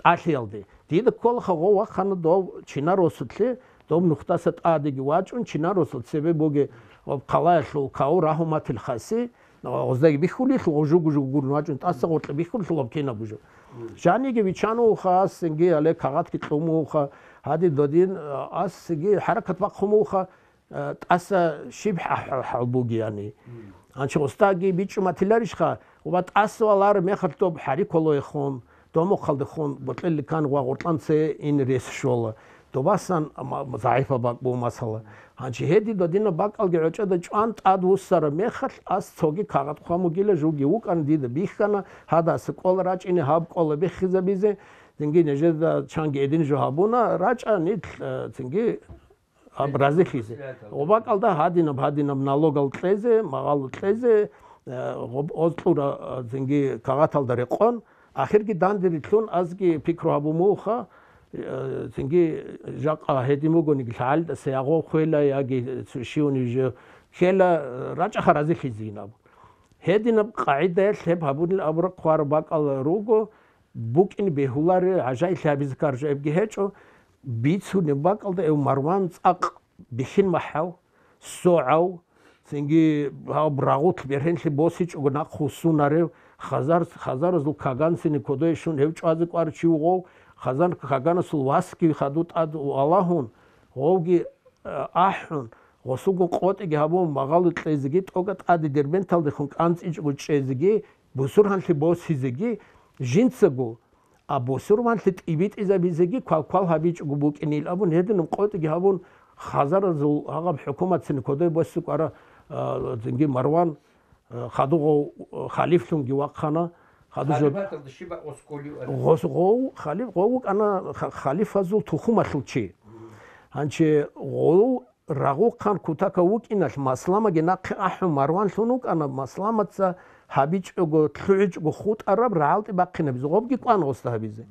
тӀалъиялде. Дида кколаха гъов вахъана дов чинар росулъе, дов нухдаса тӀадеги вачӀун, чинар росул цебе боги ва хъалаялъул каву рагьуматил хаси, гъоздаги бихьулелъул гъов жугу-жугу гурун вачӀун, тӀаса гъоркье бихьулелъул гъоб кинаб бужу. Жаниги вичануха, асинги гьале кагъатги кьумуха, гьади додин, асинги хӀаракат бахъумуха, э, тӀаса щиб хӀа-, хӀа-, хӀал бугеяни. Анчи гъостаги бичӀчӀуматиларищха, ва тӀаса валар мехалъ доб хӀариколоехун, домухъалдехун, бокьелликан ва гъоркьан це ин рес щола. Добасан ма-, загӀипа бакӀ бу масала. Анчи гьеди додина бакӀалги гӀочӀода чӀван тӀад вуссара мехалъ, ас цоги кагъат хъван бугила, жуги вукӀана, дида бихьана, гьадаса кӀола рачӀине, гьаб кӀола биххизабизе, цинги нижеда чанги гьедин жо гьабуна, рачӀа нилъ, э, цинги аб-, разилъизе. Гъоб бакӀалда гьадинаб, гьадинаб налогал кьезе, магъало кьезе, э, гъоб оз кьура, э, цинги кагъаталда рекъон, ахирги данде рилълъун азги пикру гьабун муха, э, цинги жакъа гьедин бугониги лъагӀалдаса ягъо хвела яги цо щивни жо ккела, э, рачӀаха разилъизейин абун. Гьединаб къагӀидаялъ гьеб гьабунил абураб хъвараб бакӀал руго, букӀин бегьуларе, гӀажаиблъи гьабизе ккараб жо гьебги гьечӀо, бицунеб бакӀалда гьев Марван цӀакъ бихьин махӀав, согӀав, цинги гьаб рагъулъ бергьенлъи босичӀого нахъ вуссунарев, хазар-, хазаразул каганцин кодой щун гьев чӀвазе кӀвар чи вугъов, хазан-, каганасул васги хаду тӀад валагьун, гъовги ахӀун, гъосулго къотӀиги гьабун, магъало кьезеги, тӀокӀа тӀаде Дербенталдехун кӀанцӀичӀого чӀезеги, бусургьанлъи босизеги, жинцаго, а бусурманлъи тӀибитӀизабизеги квал-квал гьабичӀого букӀинил абун, гьединаб къотӀиги гьабун, хазаразул гьагъаб хӀукуматцин кодой босизе кӀвара, а, цинги Марван, а, хадув гъов, а, халифлъунги вахъана, хадув жо- Халифаталда щиб бакъ осколив ара? Гъос-, гъов халиф, гъов вукӀана ха-, халифазул тухумалъул чи. Гьанчи гъов рагъухъан кутакав вукӀиналъ, Масламаги нахъе ахӀун Марванлъун вукӀана, Масламаца гьабичӀого, лъугӀичӀого хутӀараб рагӀалтӀи бахъинабизе, гъобги кӀван гъосда гьабизе.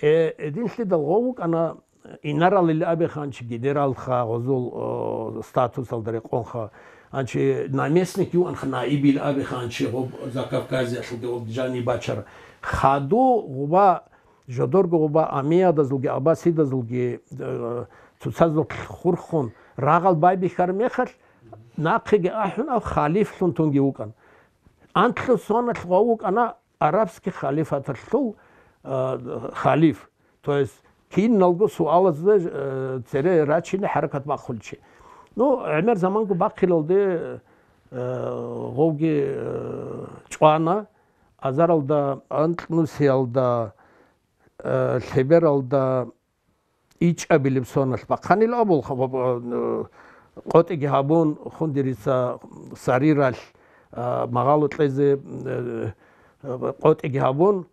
Э, гьединлъидал гъов вукӀана, инаралил абихъанчи генералха, гъозул, о, статусалда рекъонха, анчи наместник юанха, наибил абихъанчи гъоб Закавказиялъулги гъоб жани бачара. Хаду гъуба Жодорго гъуба амиядазулги аббасидазулги, э, цоцазул хурхун рагъал байбихьараб мехалъ, нахъеги ахӀун, ав халифлъун тунги вукӀан. Анлъго соналъ гъов вукӀана арабский халифаталъул, э, халиф. То есть киналго суалазда, э, цере рачине хӀаракат бахъулчи. Ну, гӀемер заманго бахъилалде, э, гъовги, э, чӀвана, азаралда, анкьнусиялда, э, лъебералда ичӀабилеб соналъ бахъанил абулха, ва, ва, э, къотӀиги гьабун, хундирица сариралъ, э, магъало кьезе, э, э, къотӀиги гьабун,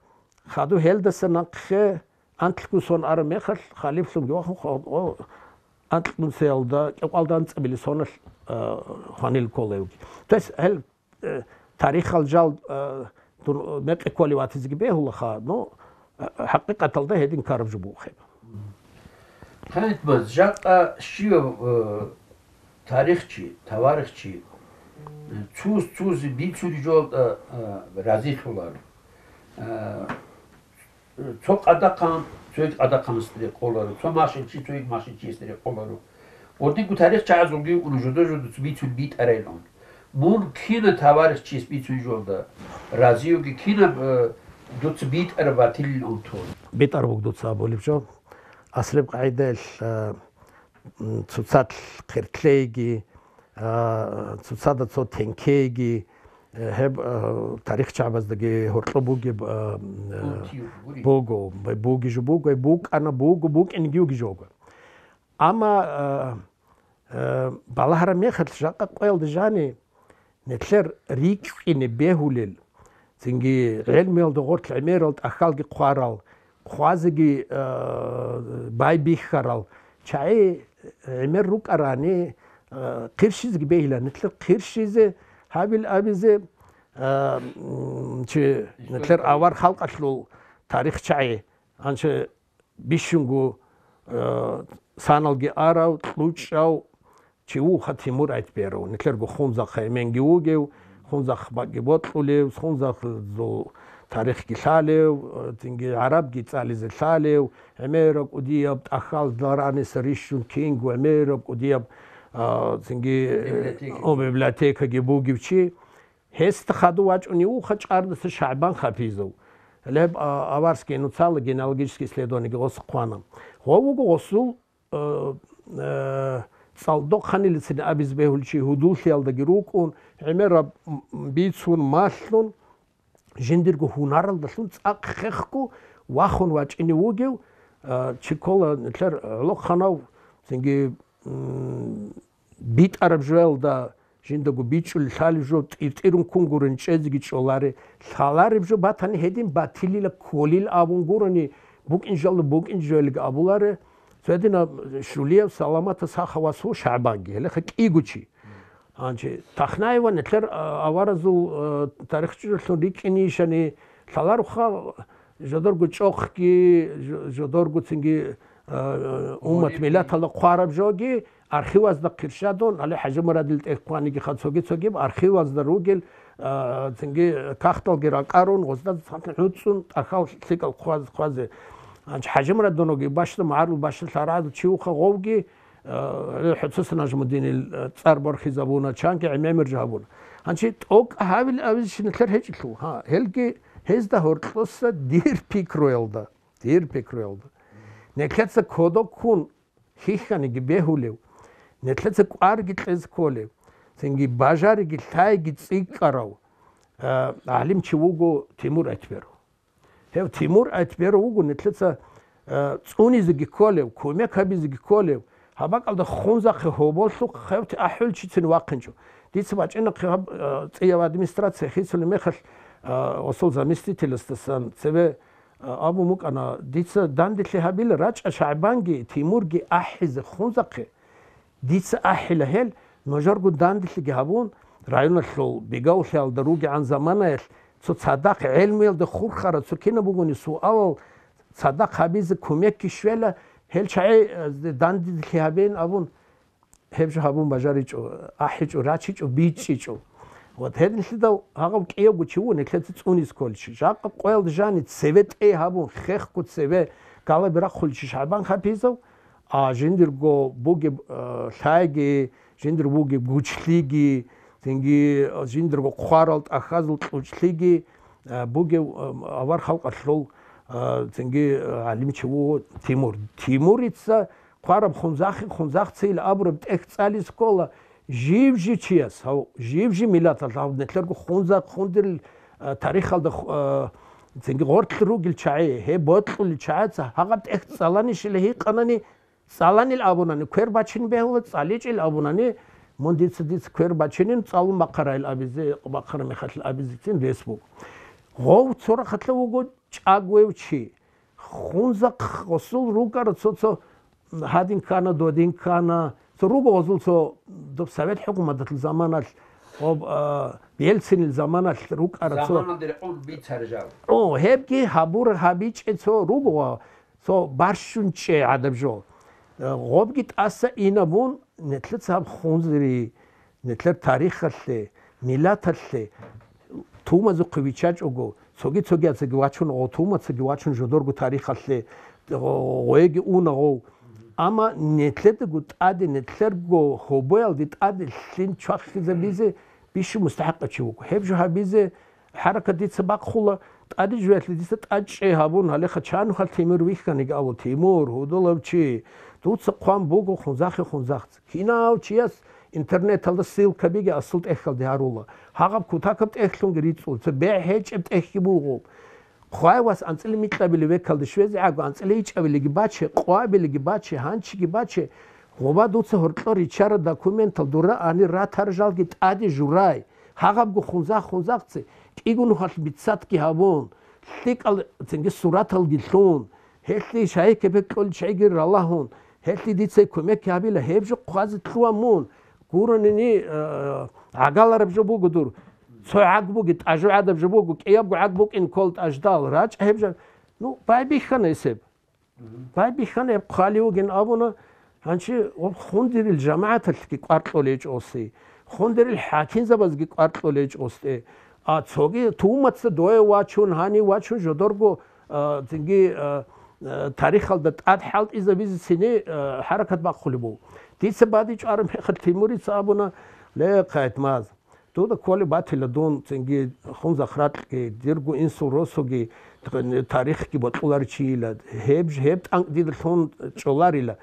хаду гьелдаса нахъе анкьго сон араб мехалъ, халифлъунги вахун, хо-, о, анкьнусиялда кӀикъоялда анцӀабилеб соналъ, э, хванил кколевги. То есть гьел э, тарихал жал, э, дур-, мекъи кколев ватизеги бегьулаха, ну, э, хӀакъикъаталда гьедин ккараб жо бугеб. Хъанитмаз, жакъа щивав, э, тарихчи, таварихчи, э, цуз-цуз бицунеб жоялда, э, разилъуларо. Э, Цо къадахъан, цоги къадахъанасда рекъоларо, цо машинчи, цоги машинчиясда рекъоларо. Гъодинго тарихчагӀазулги вукӀуна жодор-жодоца бицун битӀарайилан. Мун кина таварихчияс бицун жолда разиюги, кинаб, э, дуца битӀараб батилилан тун? БитӀараб буго дуца абулеб жо. Аслеб къагӀидаялъ, э, м, цоцалъ хъертлъейги, а, цоцада цо тенкейги, э, гьеб, а, тарихчагӀаздаги гьоркьоб бугеб, а, м, э, Бутив, бури. Буго, бу-, буги жо буго, букӀана буго, букӀинги буги жо буго. Амма, а, э, балагьараб мехалъ жакъа къоялда жани, Нилъер рикӀкӀине бегьулел, цинги гӀелмуялда гъорлъ гӀемерал тӀахьалги хъварал, хъвазеги, э, байбихьарал чагӀи гӀемер рукӀарани, э, хъирщизеги бегьила. Нилъер хъирщизе гьабил абизе, э, м, чи, нилъер авар халкъалъул тарихчагӀи, анча бищунго, э, саналги арав, кьучӀав чи вуха Тимур Айтберов. Нилъерго Хунзахъ эменги вугев, Хунзахъ бакӀги бокьулев, Хунзахъзул тарихги лъалев, э, цинги гӀарабги цӀализе лъалев, гӀемераб кӀудияб тӀахьал дараниса рищун кинго гӀемераб кӀудияб, а, цинги, э, Библиотека. О, библиотекаги бугев чи. Гьесда хадув вачӀунев вуха ЧӀардаса ШагӀбан Хафизов. Гьеб, а, аварский нуцала генеалогический исследованиеги гъос хъвана. Гъов вуго гъосул, э, э, цӀалдохъанилицин абизе бегьулев чи, гьудуллъиялдаги рукӀун, гӀемераб, м, бицун, малъун, жиндирго гьунаралдалъун цӀакъ хехго вахун вачӀинев вугев, э, чи ккола нилъер гӀолохъанав, цинги, м, битӀараб жоялда жиндаго бичӀчӀулел лъалеб жо тӀиртӀирун ккун гурони чӀезеги чӀоларе, лъалареб жо батани гьедин батилила кколил абун гурони, букӀинчӀел букӀинчӀелги абуларе, цо гьединаб Шулиев Саламатас сахавасул ШагӀбанги, гьелеха кӀиго чи. Гьанже Тахнаева нилъер, а, аваразул, а, тарихчӀужалъун рикӀкӀинейищани лъалароха, жодорго чӀохги, жо-, жодорго цинги, а, уммат миллаталда хъвараб жоги архивазда хъирщадун, гьале ХӀажимурадил тӀехь хъваниги ха цоги-цогиб архивазда ругел, а, цинги кагъталги ракӀарун, гъозда цадахъ гӀуцӀун тӀахьал лъикӀал хъваз-, хъвазе. Гьанже ХӀажимурад доноги бащда, магӀарул бащда лъарагӀазул чи вуха гъовги, Э, ХӀуцес Нажмудинил, э, цӀар борхизабуна, чанги гӀемер жо гьабуна. Гьанчи тӀокӀ гьавил авизеги нилъер гьечӀелъул. Гьа, гьелги гьезда гьоркьоса дир пикруялда, дир пикруялда. Нилъеца кодоб ккун хьихьаниги бегьулев, нилъеца кӀварги кьезе кколев, цинги бажариги лъайги цӀикӀкӀарав, э, гӀалимчи вуго Тимур Айтберов. Гьев Тимур Айтберов вуго нилъеца, э, цӀунизеги кколев, кумек гьабизеги кколев, гьаб бакӀалда Хунзахъе гьоболлъухъ хъевти ахӀулчицин вахъинчӀо. Дица бачӀина хъе гьаб, э, цӀияв администрация хисулеб мехалъ, э, гъосул заместителасдасан цеве, э, абун букӀана, дица данделъи гьабила, рачӀа ШагӀбанги Тимурги ахӀизе Хунзахъе. Дица ахӀила гьел, нужерго данделъиги гьабун, районалъул бегавлъиялда ругегӀан заманаялъ цо цадахъ гӀелмуялда хурхараб цо кинаб бугони суалал цадахъ гьабизе кумекги щвела, гьел чагӀи, э, данделъи гьабеян абун, гьеб жо гьабун бажаричӀо, ахӀичӀо, рачичӀо, бичӀчӀичӀо. Вот гьединлъидал гьагъав кӀиявго чи вуго нилъеца цӀунизе кколичи. Жакъа къоялда жани цеве тӀей гьабун, хехго цеве галаби рахъуличи ШагӀбан Хапизов, А жиндирго бугеб, э, лъайги, жиндир бугеб гучлъиги, цинги, э, жиндирго хъварал тӀахьазул кьучӀлъиги, э, бугев, э, авар халкъалъул, э, цинги, э, гӀалимчи вуго Тимур. Тимурица хъвараб Хунзахъи, Хунзахъцейил абураб тӀехь цӀализе ккола жив-жив чияс, гьав жив-жив миллаталъ, гьав нилъерго Хунзахъ, Хундирил, э, тарихалда, э, цинги гъорлъ ругел чагӀи, гьеб бокьулел чагӀаца гьагъаб тӀехь цӀаланищила гьикъанани, цӀаланил абунани, квер бачин бегьула, цӀаличӀел абунани, мун дица, дица квер бачинин, цӀалун бахъарайил абизе, бахъараб мехалъ абизецин рес буго. Гъов цо рахъалъа вуго чӀагояв чи. Хунзахъ гъосул рукӀара цо-цо гьадин ккана, додин ккана. Цо руго гъозул цо доб Совет хӀукуматалъул заманалъ, гъоб, а, Ельцинил заманалъ рукӀара цо. Заманалде рекъон бицаржав. О, гьебги гьабур гьабичӀе цо руго ва цо барщун чӀей гӀадаб жо. Э, гъобги тӀаса инабун, нилъеца гьаб Хунзри, нилъер тарихалъе, миллаталъе, тумазухъе вичачӀого, цоги-цогияцаги вачун, гъо тумацаги вачун жодорго тарихалъе, гъо-, гъоеги уна гъов. Амма нилъедаго тӀаде, нилъерго гьобоялде тӀаде лъим чвахизабизе бищун мустахӀикъав чи вуго. Гьеб жо гьабизе ХӀаракат дица бахъула, тӀаде жоялъе дица тӀад чӀей гьабун, гьалеха чанухъа Тимур вихьаниги абу, Тимур, гьудулав чи, дуца хъван буго Хунзахъе Хунзахъ. Кинав чияс интернеталда ссылкабиги асул тӀехьалде гьарула. Гьагъаб кутакаб тӀехьлъунги рицӀула, цо бегӀ гьечӀеб тӀехьги буго. Хъвай вас анцӀила микьабилеб векалде щвезе гӀаго, анцӀила ичӀабилеги баче, къвабилеги баче, гьанчиги баче, гъоба дуца гьоркьор ричараб документал дура ани ратар жалги тӀаде журай. Гьагъабго Хунзахъ-Хунзахъце кӀиго нухалъ бицатги гьабун, лъикӀал цинги сураталги лъун, гьелъие шагьи-кепек кьолел чагӀиги ралагьун, гьелъие дица кумек гьабила, гьеб жо хъвазе лъугьа мун, гуронани, э, гӀагалараб жо буго дур. Цо гӀаг буги, тӀажу гӀадаб жо буго, кӀиябго гӀаг букӀин ккола тӀаждал, рачӀа гьеб жо. Ну, байбихьана гьес гьеб. Байбихьана гьеб хъвали вугин абуна, гьанчи гъоб Хундерил жамагӀаталъги кӀвар кьолей чӀоси, Хундерил хӀакимзабазги кӀвар кьолей чӀосте. А цоги тумаца дое вачун, гьани вачун жодорго, а, цинги, а, а, тарихалда тӀад хӀалтӀизабизе цини, а, хӀаракат бахъулеб буго. Дица бадичӀараб мехалъ Тимурица абуна, ле, Хъайтмаз, дуда кколеб батила дун, цинги Хунзахъ ракьги, дирго инсул росуги, тарихги бокьуларев чийила, гьеб, гьеб тӀанкӀ дида лъун чӀоларила.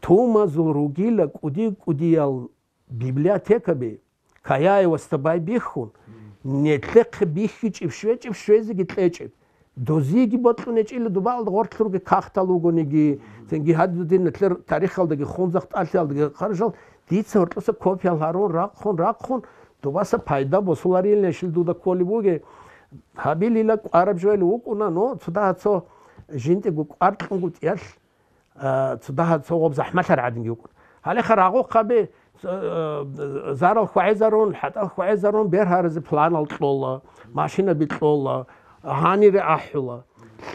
Тумазул ругила кӀуди-кӀудиял библиотекаби, Каяевасда байбихьун, нилъехъе бихьичӀеб, щвечӀеб, щвезеги кьечӀеб. Дозиеги бокьун гьечӀила, дубаалда гъорлъ ругел кагътал вугониги, цинги гьадин дир нилъер тарихалдаги, Хунзахъ тӀалъиялдаги хъаржал, дица гьоркьоса копиял гьарун, рахъун, рахъун, дубаса пайда босуларилищил дуда кколеб бугеб. Гьабилила кӀвараб жоял вукӀуна, но цо дагьа цо жинтӀего кӀвар кьунгутӀиялъ, а, цо дагьаб цо гъоб захӀмалъар гӀадинги вукӀун. Гьалеха рагъухъаби, а, зарал хьвагӀезарун, хӀатӀал хьвагӀезарун, бер гьаразе планал кьола, машинаби кьола, гьанире ахӀула.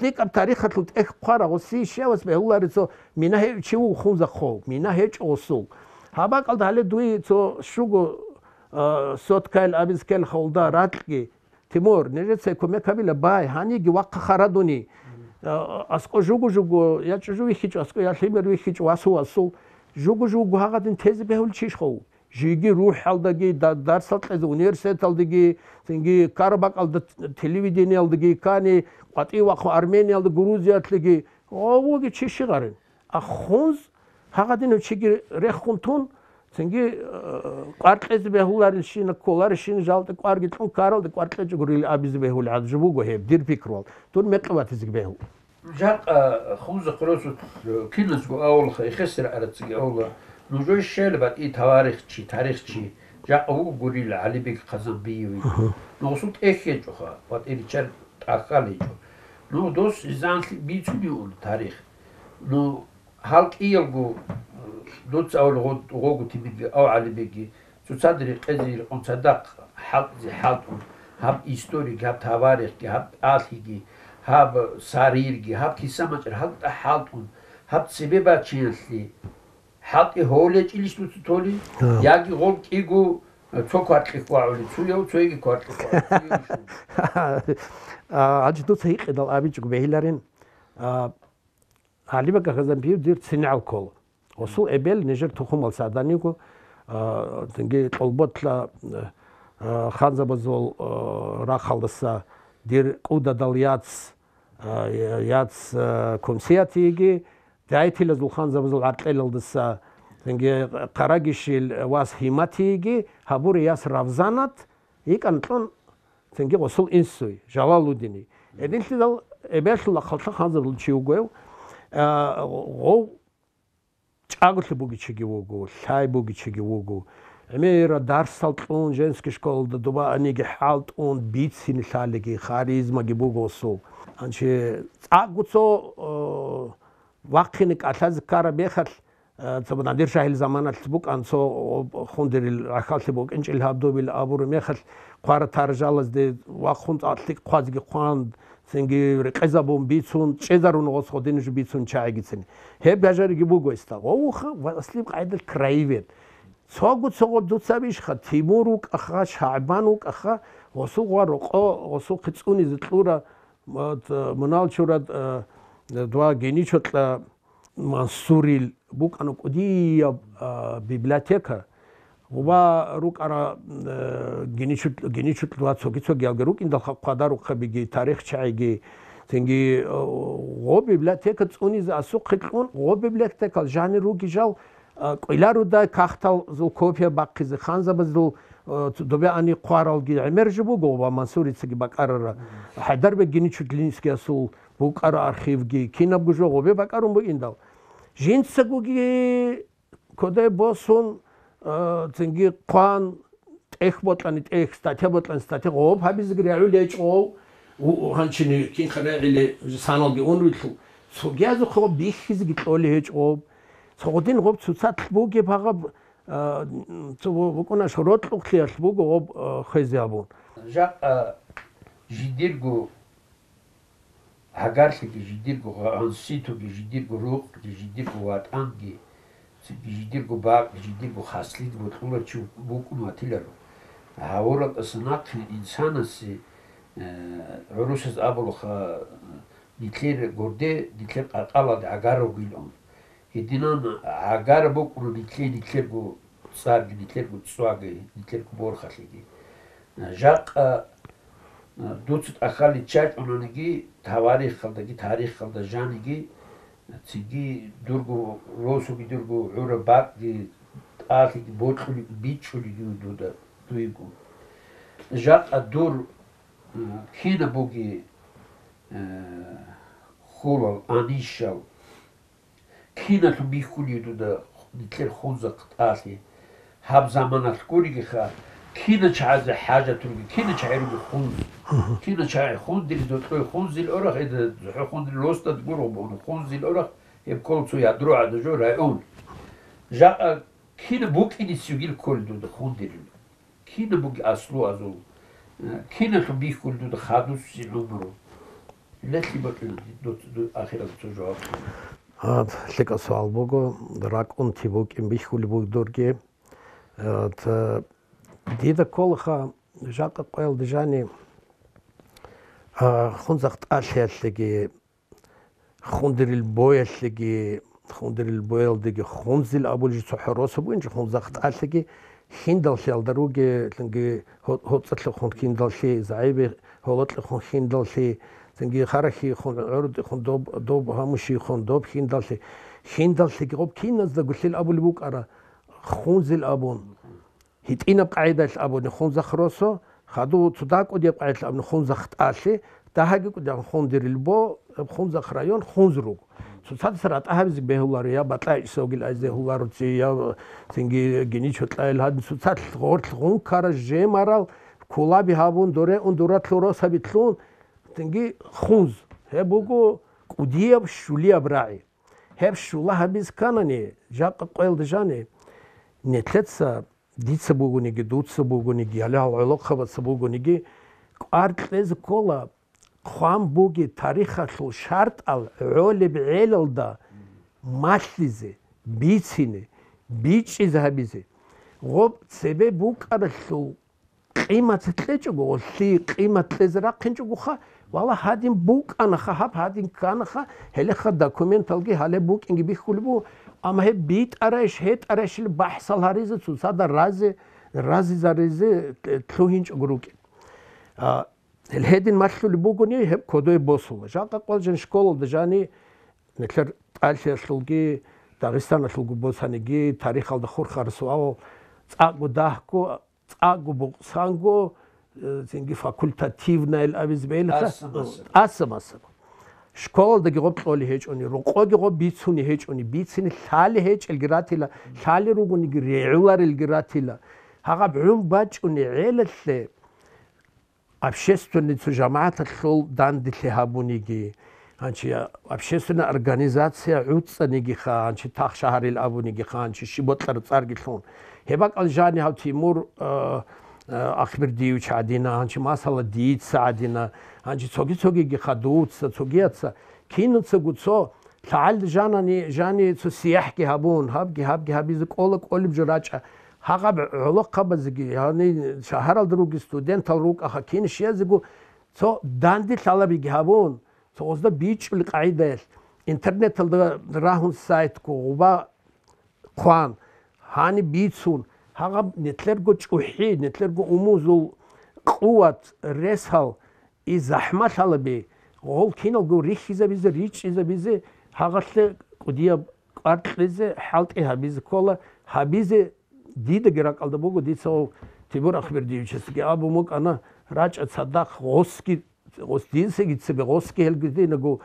ЛъикӀаб тарихалъул тӀехь хъвара, гъосие щивас бегьулари цо мина гьев чи вуго хунзахъов, мина гьечӀо гъосул. Гьаб бакӀалда гьале дуе цо щуго, а, соткайл, абискайл хавлда ракьги, Тимур, нижеца кумек гьабила, бай, гьаниги вахъа харадуни. А, аскӀо жуго-жуго, я чӀужу вихьичӀо, аскӀо я лъимер вихьичӀо, васу-васул. Жуго-жуго гьагъадин тезе бегьулчищ хов? Жиги рухӀалдаги, да-, дарсал кьезе университеталдеги, цинги карабакӀалда телевидениялдаги ккани, къватӀив вахъун Армениялда, Грузиялъеги, гъовги чи щигъарин? Ахунз гьагъадинав чиги рехун тун, цинги, э, кӀвар кьезе бегьуларелщина, кколарелщина, жалде кӀварги кьун, каралде кӀвар кьечӀого рили абизе бегьулеб гӀадаб жо буго гьеб, дир пикруялъ, дун мекъи ватизеги бегьул. Жакъа хунзахъ росулъ киназго авлаха, эхесир арацаги авла, нужой щел батӀи таварихчи, тарихчи, жакъа вуго гурила ГӀалибег Хъазанбиевич. Мгм. Нусул тӀехь гьечӀоха, батӀи риччар тӀахьал гьечӀо. Ну дос изанлъи бицунев ун тарих. Ну, гьал кӀиялго, дуца авал гъо-, гъого тимиги, ав ГӀалибеги, цоцазда рекъезе рекъон цадахъ хӀалтӀизе хӀалтӀун, гьаб историяги, гьаб таварихги, гьаб тӀалъиги, гьаб сарирги, гьаб киса-мачӀар хӀалтӀа хӀалтӀун, гьаб цебе бачиналъе хӀалтӀи гьолечӀилищ дуца толи, гьа, яги гъоб кӀиго цо кваркьихь вагӀули, цояв цояги кваркьихь вагӀули, цояв щун. А, гьанже дуца гьикъидал абичӀого бегьиларин. А, ГӀалибег Хъазанбиев дир цинигӀал ккола. Гъосул эбел нижер тухумал сагӀдан йиго, а, цинги Кьолботла, а, ханзабазул, а, рахъалдаса дир кӀудадал яц, а, яц, а, Кумсиятиеги, Дяйтилазул ханзабазул гӀаркьелалдаса цинги Къарагишил вас Гьиматиеги, гьабуре яс Равзанат, йикӀан кьун цинги гъосул инсуй, Жалалудиний. Гьединлъидал эбелалъул рахъалъа ханзабазул чи вугев, а, гъов чӀаголъи буги чиги вуго, лъай буги чиги вуго. ГӀемера дарсал кьун, женский школалда доба аниги хӀалтӀун, бицине лъалеги, харизмаги буго гъосул. Гьанже цӀакъго цо, э, вахъине кӀалъазе ккараб мехалъ, э, цо Надир-шагьил заманалъ букӀан цо, о, хундерил рахьаллъи букӀинчӀел гьаб добил абураб мехалъ, хъвара-таржалазде вахъун цӀакъ лъикӀ хъвазеги хъван, цинги рекъезабун бицун, чӀезарун гъос гъодинаб жо бицун чагӀигицин. Гьеб бажариги буго гьесда. Гъов вуха ва аслиб къайдал краевед. Цого-цого дуца бищха, Тимур вукӀаха, ШагӀбан вукӀаха, гъосул гъва рокъо, гъосулхъе цӀунизе кьура, м-, т-, мунал чурад, э, два Геничокьа Мансурил букӀана кӀудияб, а, библиотека. Ва рукӀара, э, Геничу-, Геничукь ва цоги-цогиялги рукӀиндал хъа-, хъвадарухъабиги, тарихчагӀиги, цинги, э, гъо библиотека цӀунизе асухъе кьун, гъо библиотекал жанир руги жал, э, кӀвеларуда кагъталзул копия бахъизе, ханзабазул, э, ц-, добе ани хъваралги гӀемер жо буго ва Мансурицаги бакӀарара. ХӀайдарбек Геничутлинскиясул букӀара архивги, кинабго жо гъобе бакӀарун бугиндал. Жинцагоги кодобе босун, а, цинги хъван, тӀехь бокьани тӀехь, статья бокьани статья, гъоб гьабизеги рагӀулел гьечӀо, у-, у-, гьанчини кинха рагӀулел саналги унрилъул, цогиязухъе гъоб бихьизеги кьолел гьечӀо. Цо гъодин гъоб цоцалъ бугеб гьагъаб, а, цо бу-, букӀунаш рокьукълъиялъ буго гъоб, а, хвезе абун. Жакъа жидерго гӀагарлъиги жидерго гъанситоги, жидерго рукъги, жидерго ватӀанги, цинги жидерго бакӀги, жидерго хаслиги бокьулев чи вукӀун ватиларо. Гьавурал тӀаса нахъе инсанасе, э, гӀурусаз абулаха, нилъер гурде, нилъер къаркъалалде гӀагар ругилан. Гьединан гӀагар букӀуна нилъее нилъерго цӀарги, нилъерго цӀваги, нилъерго борхалъиги. Жакъа, а, дуца тӀахьалде чӀачӀунаниги, таварихалдаги, тарихалда жаниги, цинги дурго росуги, дурго гӀураб бакӀги, тӀалъиги бокьулеб, бичӀчӀулеб дуда дуего. Жакъа дур, а, кинаб буги, а, хьулал, анищал, киналъун бихьулев дуда нилъер хунзахъ тӀалъи. Гьаб заманалъ гуригиха, Кина чагӀазе хӀажат руги, кина чагӀи руги хунз. Кина чагӀи хунздили, докьой хунзил орах, эда зухӀо хунзил лостад гуро бугьун хунзил орах, гьеб ккола цо ядро гӀадажо район. Жакъа кина букӀиниси югил кколел дуда хундирил. Кина буги аслу азул. Киналъун бихьул дуда хадусси гӀумру. Лелъи бакӀил ду-, ду-, ахирал цо жаваб. Гьаб, лъикӀаб суал буго, ракӀунти букӀин бихьулеб бугдурги. Э, т-, дида кколаха, жакъа къоялда жани, а, хунзахъ тӀалъиялъеги, хундирил боялъеги, хундирил боялдеги хунзил абулеб жо цохӀо росу бугинчӀо, хунзахъ тӀалъиги, хьиндалъиялда руге, лъунги гьо-, гьоцӀалъухъун хьиндалъи, загӀипи гьолокьухъун хьиндалъи, цинги харахьихъун, гӀордихъун, доб, доб гьамушихъун, доб хьиндалъи. Хьиндалъиги гъоб киназда гулъил абулеб букӀара, хунзил абун. ГьитӀинаб къагӀидаялъ абуни хунзахъ росо, хадув цо дакӀудияб къагӀидаялъ абуни хунзахъ тӀалъи, дагьаги кӀудиян хундирил бо, гьеб хунзахъ район хунз руго. Цоцадаса ратӀа гьабизе бегьуларо, я батӀа ишсавгил айзе гьуларо чи, я цинги гиничо кьайил гьадин, цоцалъ гъорлъ гъун ккара жемарал, кулаби гьабун, доре ун дуратлъу росаби лъун, цинги хунз. Гьеб буго кӀудияб щулияб рагӀи. Гьеб щула гьабиз кканани, жакъа къоялда жани, нилъеца, дица бугониги, дуца бугониги, гьале гьал гӀолохъабаца бугониги, кӀвар кьезе ккола, хъван буги тарихалъул шартӀал гӀолеб гӀелалда малъизе, бицине, бичӀчӀизе гьабизе. Гъоб цебе букӀаралъул къимат кьечӀого, гъолъие къимат кьезе рахъинчӀогоха, вала гьадин букӀанаха, гьаб гьадин кканаха, гьелеха документалги гьале букӀинги бихьулеб буго, амма гьеб битӀарайищ, гьетӀарайищ или бахӀсал гьаризе цоцазда рази, разизаризе лъугьинчӀого рукӀин. А, гьел гьедин малъулеб бугони, гьеб кодобе босула. Жакъа къвал жан школалда жани, нилъер тӀалъиялъулги, Дагъистаналъулго босаниги, тарихалда хурхараб суалал цӀакъго дагьго, цӀакъго букъсанго, э, цинги факультативнайил абизе бегьилаха. ТӀаса-масаба. ТӀаса-масаба. Школалдаги гъоб кьолей гьечӀони, рокъоги гъоб бицуней гьечӀони, бицине лъалей гьечӀелги ратила, лъалей ругониги регӀуларелги ратила. Гьагъаб гӀун бачӀуней гӀелалъе общественный цо жамагӀаталъул данделъи гьабуниги, гьанчи общественная организация гӀуцӀанигиха, гьанчи тах шагьарил абунигиха, гьанчи щиб бокьараб цӀарги лъун. Гьеб бакӀал жани гьав Тимур, э, э, Ахбердиевич гӀадина, гьанчи масала дица гӀадина, гьанчи цоги-цогигиха дуца, цогияца, кинуцаго цо лъагӀел жанани, жани цо сияхӀги гьабун, гьабги, гьабги гьабизе кӀола кӀолеб жо рачӀа. Гьагъаб гӀолохъабазеги, гьанин шагьаралда руги студентал рукӀаха, кин щиязего цо данде лъалабиги гьабун, цо гъозда бичӀчӀули къагӀидаялъ, интернеталда рагьун сайтго гъуба хъван, гьаниб бицун, гьагъаб нетлъерго чӀухӀи, нетлъерго умузул къуват, ресал, и захӀмалъ гьалаби, гъол киналго рихьизабизе, ричӀчӀизабизе, гьагъалъе кӀудияб кӀвар кьезе, хӀалтӀи гьабизе ккола, гьабизе дидаги ракӀалда буго, дица гьав Тимур Ахбердиевичасги абун букӀана, рачӀа цадахъ гъосги, гъос динсаги цебе гъосги гьелги динаго,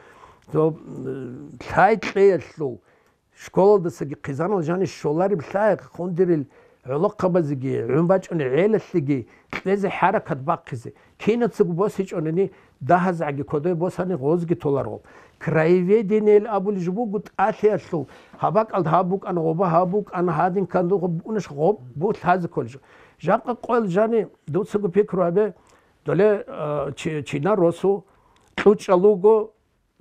цо, м, лъай кьеялъул, школалдасаги хъизанал жани щолареб лъай, хундирил гӀолохъабазеги, гӀун бачӀуней гӀелалъеги кьезе хӀаракат бахъизе. Кинацаго босичӀонани, дагьазегӀаги кодобе босани гъозги толаргъуб. Краеведениел абулеб жо буго тӀалъиялъул, гьаб бакӀалда гьаб букӀана, гъоба гьаб букӀана, гьадин кандуха букӀунаш гъоб бу лъазе кколеб жо. Жакъа къоялъ жани дуцаго пикру гьабе, доле, а, чи-, чинар росу кьучӀал вуго,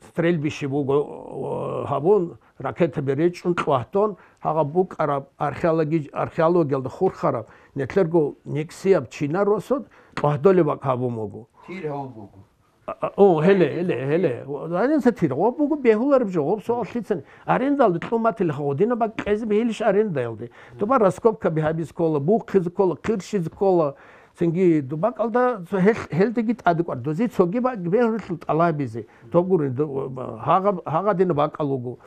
стрельбище буго, э, гьабун, ракетаби речӀчӀун кьвагьтун, гьагъаб букӀараб археологи-, археологиялда хурхараб, нетлъерго никсияб чинар росу кьвагьдолеб бакӀ гьабун буго. Тир гьабун буго. А, а, о, гьеле, гьеле, гьеле. Гьанинца тир. Гъоб буго бегьулареб жо, гъоб суал лъицани. Арендалда кьун батила гъодинаб бакӀ кьезе бегьилищ арендаялде? Дуба раскопкаби гьабизе ккола, бухъизе ккола, хъирщизе ккола. Цинги дубакалда цо гьел-, гьелдаги тӀаде кӀвар. Дози цоги бакӀ бегьулелъул тӀалабизе. Доб гурин, ду-, гьагъа-, гьагъадина бакӀал вуго.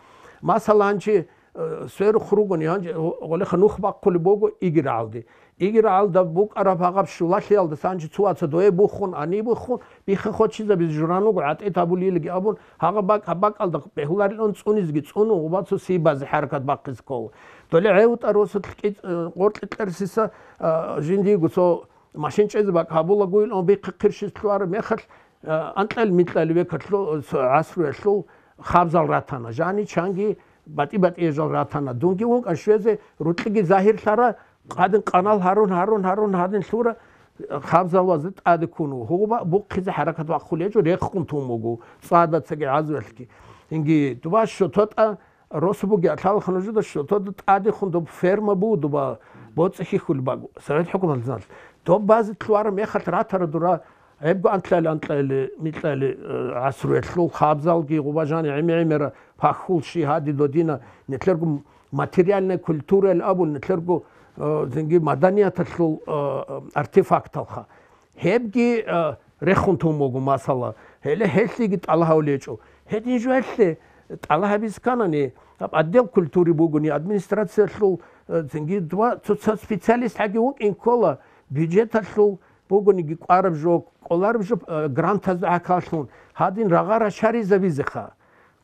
Масала, гьанчи э, сверухъ ругони, гьанже гъолеха нух бахъулеб буго Игирагьалде. Игирагьалда букӀараб гьагъаб щулалъиялдаса гьанже цо ваца дое буххун, гьаниб буххун, биххи хочизабизе журан руго, гӀатӀи табулилги абун, гьагъаб бакӀ-, гьаб бакӀалда бегьуларилан цӀунизги цӀуну, гъубацо сибазе хӀаракат бахъизе ккола. Доле гӀевутӀа росулъ кӀи-, э, гъоркье кьерсиса, а, жиндиего цо машин чӀезе бакӀ гьабулаго, ил он бихъи хъирщис лъугьараб мехалъ, а, анкьал-микьали векалъул, цо гӀасруялъул хабзал ратана. Жани чанги батӀи-батӀиял жал ратана. Дунги вукӀан щвезе, рукьиги загьирлъара, къадин къанал гьарун, гьарун, гьарун, гьадин лъура, хабзал вазе тӀаде ккун вуго. Гьугъуба бухъизе хӀаракат бахъулеб гьечӀо, рехун тун буго, цӀадацаги гӀазвелъги. Инги, дуба щототӀа, росу буги алъалха нужеда, щотода тӀадехун доб ферма буго, дуба боцӀи хьихьулеб буго, Совет хӀукуматалъ. Доб базе лъугьараб мехалъ ратара дура, гьебго анкьали-анкьали, микьали, э, гӀасруялъул хабзалги гъубажани гӀемер-гӀемера пахьул щи гьади додина, нилъерго материальная культураял абул, нилъерго, э, зинги маданияталъул, э, артефакталха. Гьебги, э, рехун тун буго, масала. Гьеле гьелъиги тӀалаб гьавулечӀо. Гьедин жо гьелъе тӀалаб гьабиз кканани, гьаб отдел культуры бугони, администрациялъул, э, цинги два, цо-, цо специалист гьаги вукӀин ккола, бюджеталъул бугониги кӀвараб жо, кӀолареб жо, э, грантазда гӀахьаллъун, гьадин рагъа рачаризабизеха.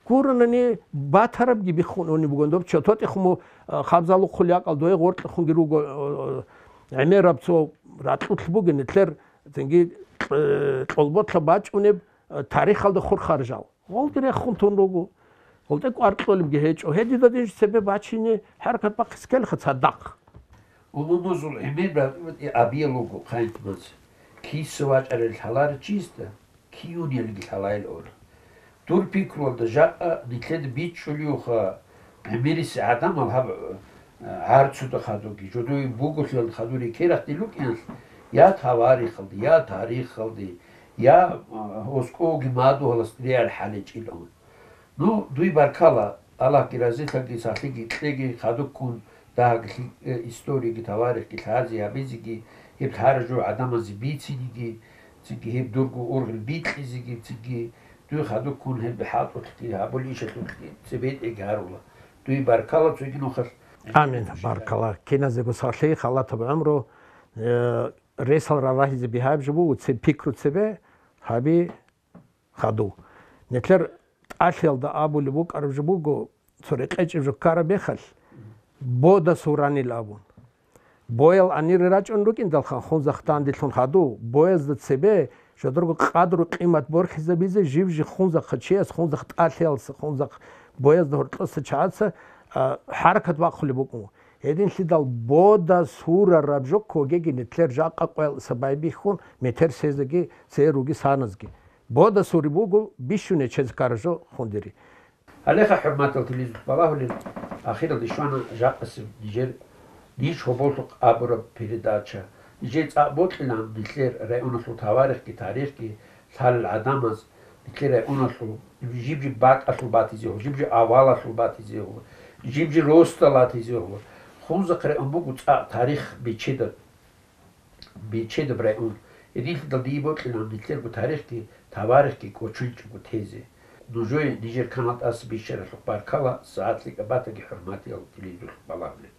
Гуронани батарабги биххун унеб бугони, доб чототӀехун, э, хабзалухъул якъал дое гъоркьехунги руго, э, гӀемераб цо ракьулъ бугин, нилъер цинги, э, кьолболъа бачӀунеб, э, тарихалда хурхаржал. Гъолги рехун тун руго. Гъолде кӀвар кьолебги гьечӀо. Гьедида динж цебе бачине хӀаракат бахъизе ккелха цадахъ. Умумузул гӀемер абиял руго хъайтмаз. Киса вачӀарал лъаларичи гьесда, киюнелги лъалайил ора. Дур пикруялда жакъа нилъеда бичӀчӀулевха гӀемериси гӀадамал гьаб, э, гӀарцуда хадуги, жодое буголъиялда хадури керахъдил рукӀиналъ, я таварихалде, я тарихалде, я, э, оскӀовги мадугьалас реал хӀаличӀилан. Ну, дуй баркала, Аллагьги разилъаги, сахлъиги кьеги, хадуккун дагьаги лъи-, э, историяги, таварихги лъазе гьабизеги, гьеб лъара жо гӀадамазе бициниги, цинги гьеб дурго ургъел бикьизеги, цинги дуй хадуккун гьеб хӀалтӀулъги, гьабулищалъулъги цебетӀеги гьарула. Дуй баркала цоги нухалъ. Амин, баркала. Киназего сахлъи, халатаб гӀумру, э, ресал рарагьизе бигьаяб жо буго, цеб пикру цебе гьаби. Хаду. Нилъер тӀалъиялда абулеб букӀараб жо буго, цо рекъечӀеб жо ккараб мехалъ, бода суранил абун. Боял гьанире рачӀун рукӀиндалха хунзахъ данделъун хаду, боязда цебе жодорго къадру-къимат борхизабизе жив-жив хунзахъа чияс, хунзахъ тӀалъиялса, хунзахъ боязда гьоркьоса чагӀаца, а, хӀаракат бахъулеб букӀун. Гьединлъидал бода сурараб жо ккогеги нилъер жакъа къоялъ сабай бихьун метер сезеги, церуги саназги. Бода сури буго бищун гьечез каражо хундири. Гьалеха, хӀурматал телевизор балагьулел, ахиралде щвана жакъасеб нижер, ниж гьоболлъухъ абураб передача. Нижер цӀакъ бокьилан нилъер районалъул таварихги тарихги лъалел гӀадамаз, нилъер районалъул жиб-жиб бакӀалъул батизе гьур, жиб-жиб авалалъул батизе гьур, жиб-жиб росдал батизе гьур. Хунзахъ район буго цӀакъ тарих бичедаб. Бичедаб район. Гьединлъидал дие бокьилан нилъерго тарихги, таварихги кӀочончӀого тезе. Нужее нижер канал тӀаса бищаралъухъ баркала, сагӀат лъикӀаб батаги, хӀурматиял телевизорлъухъ балагьулел.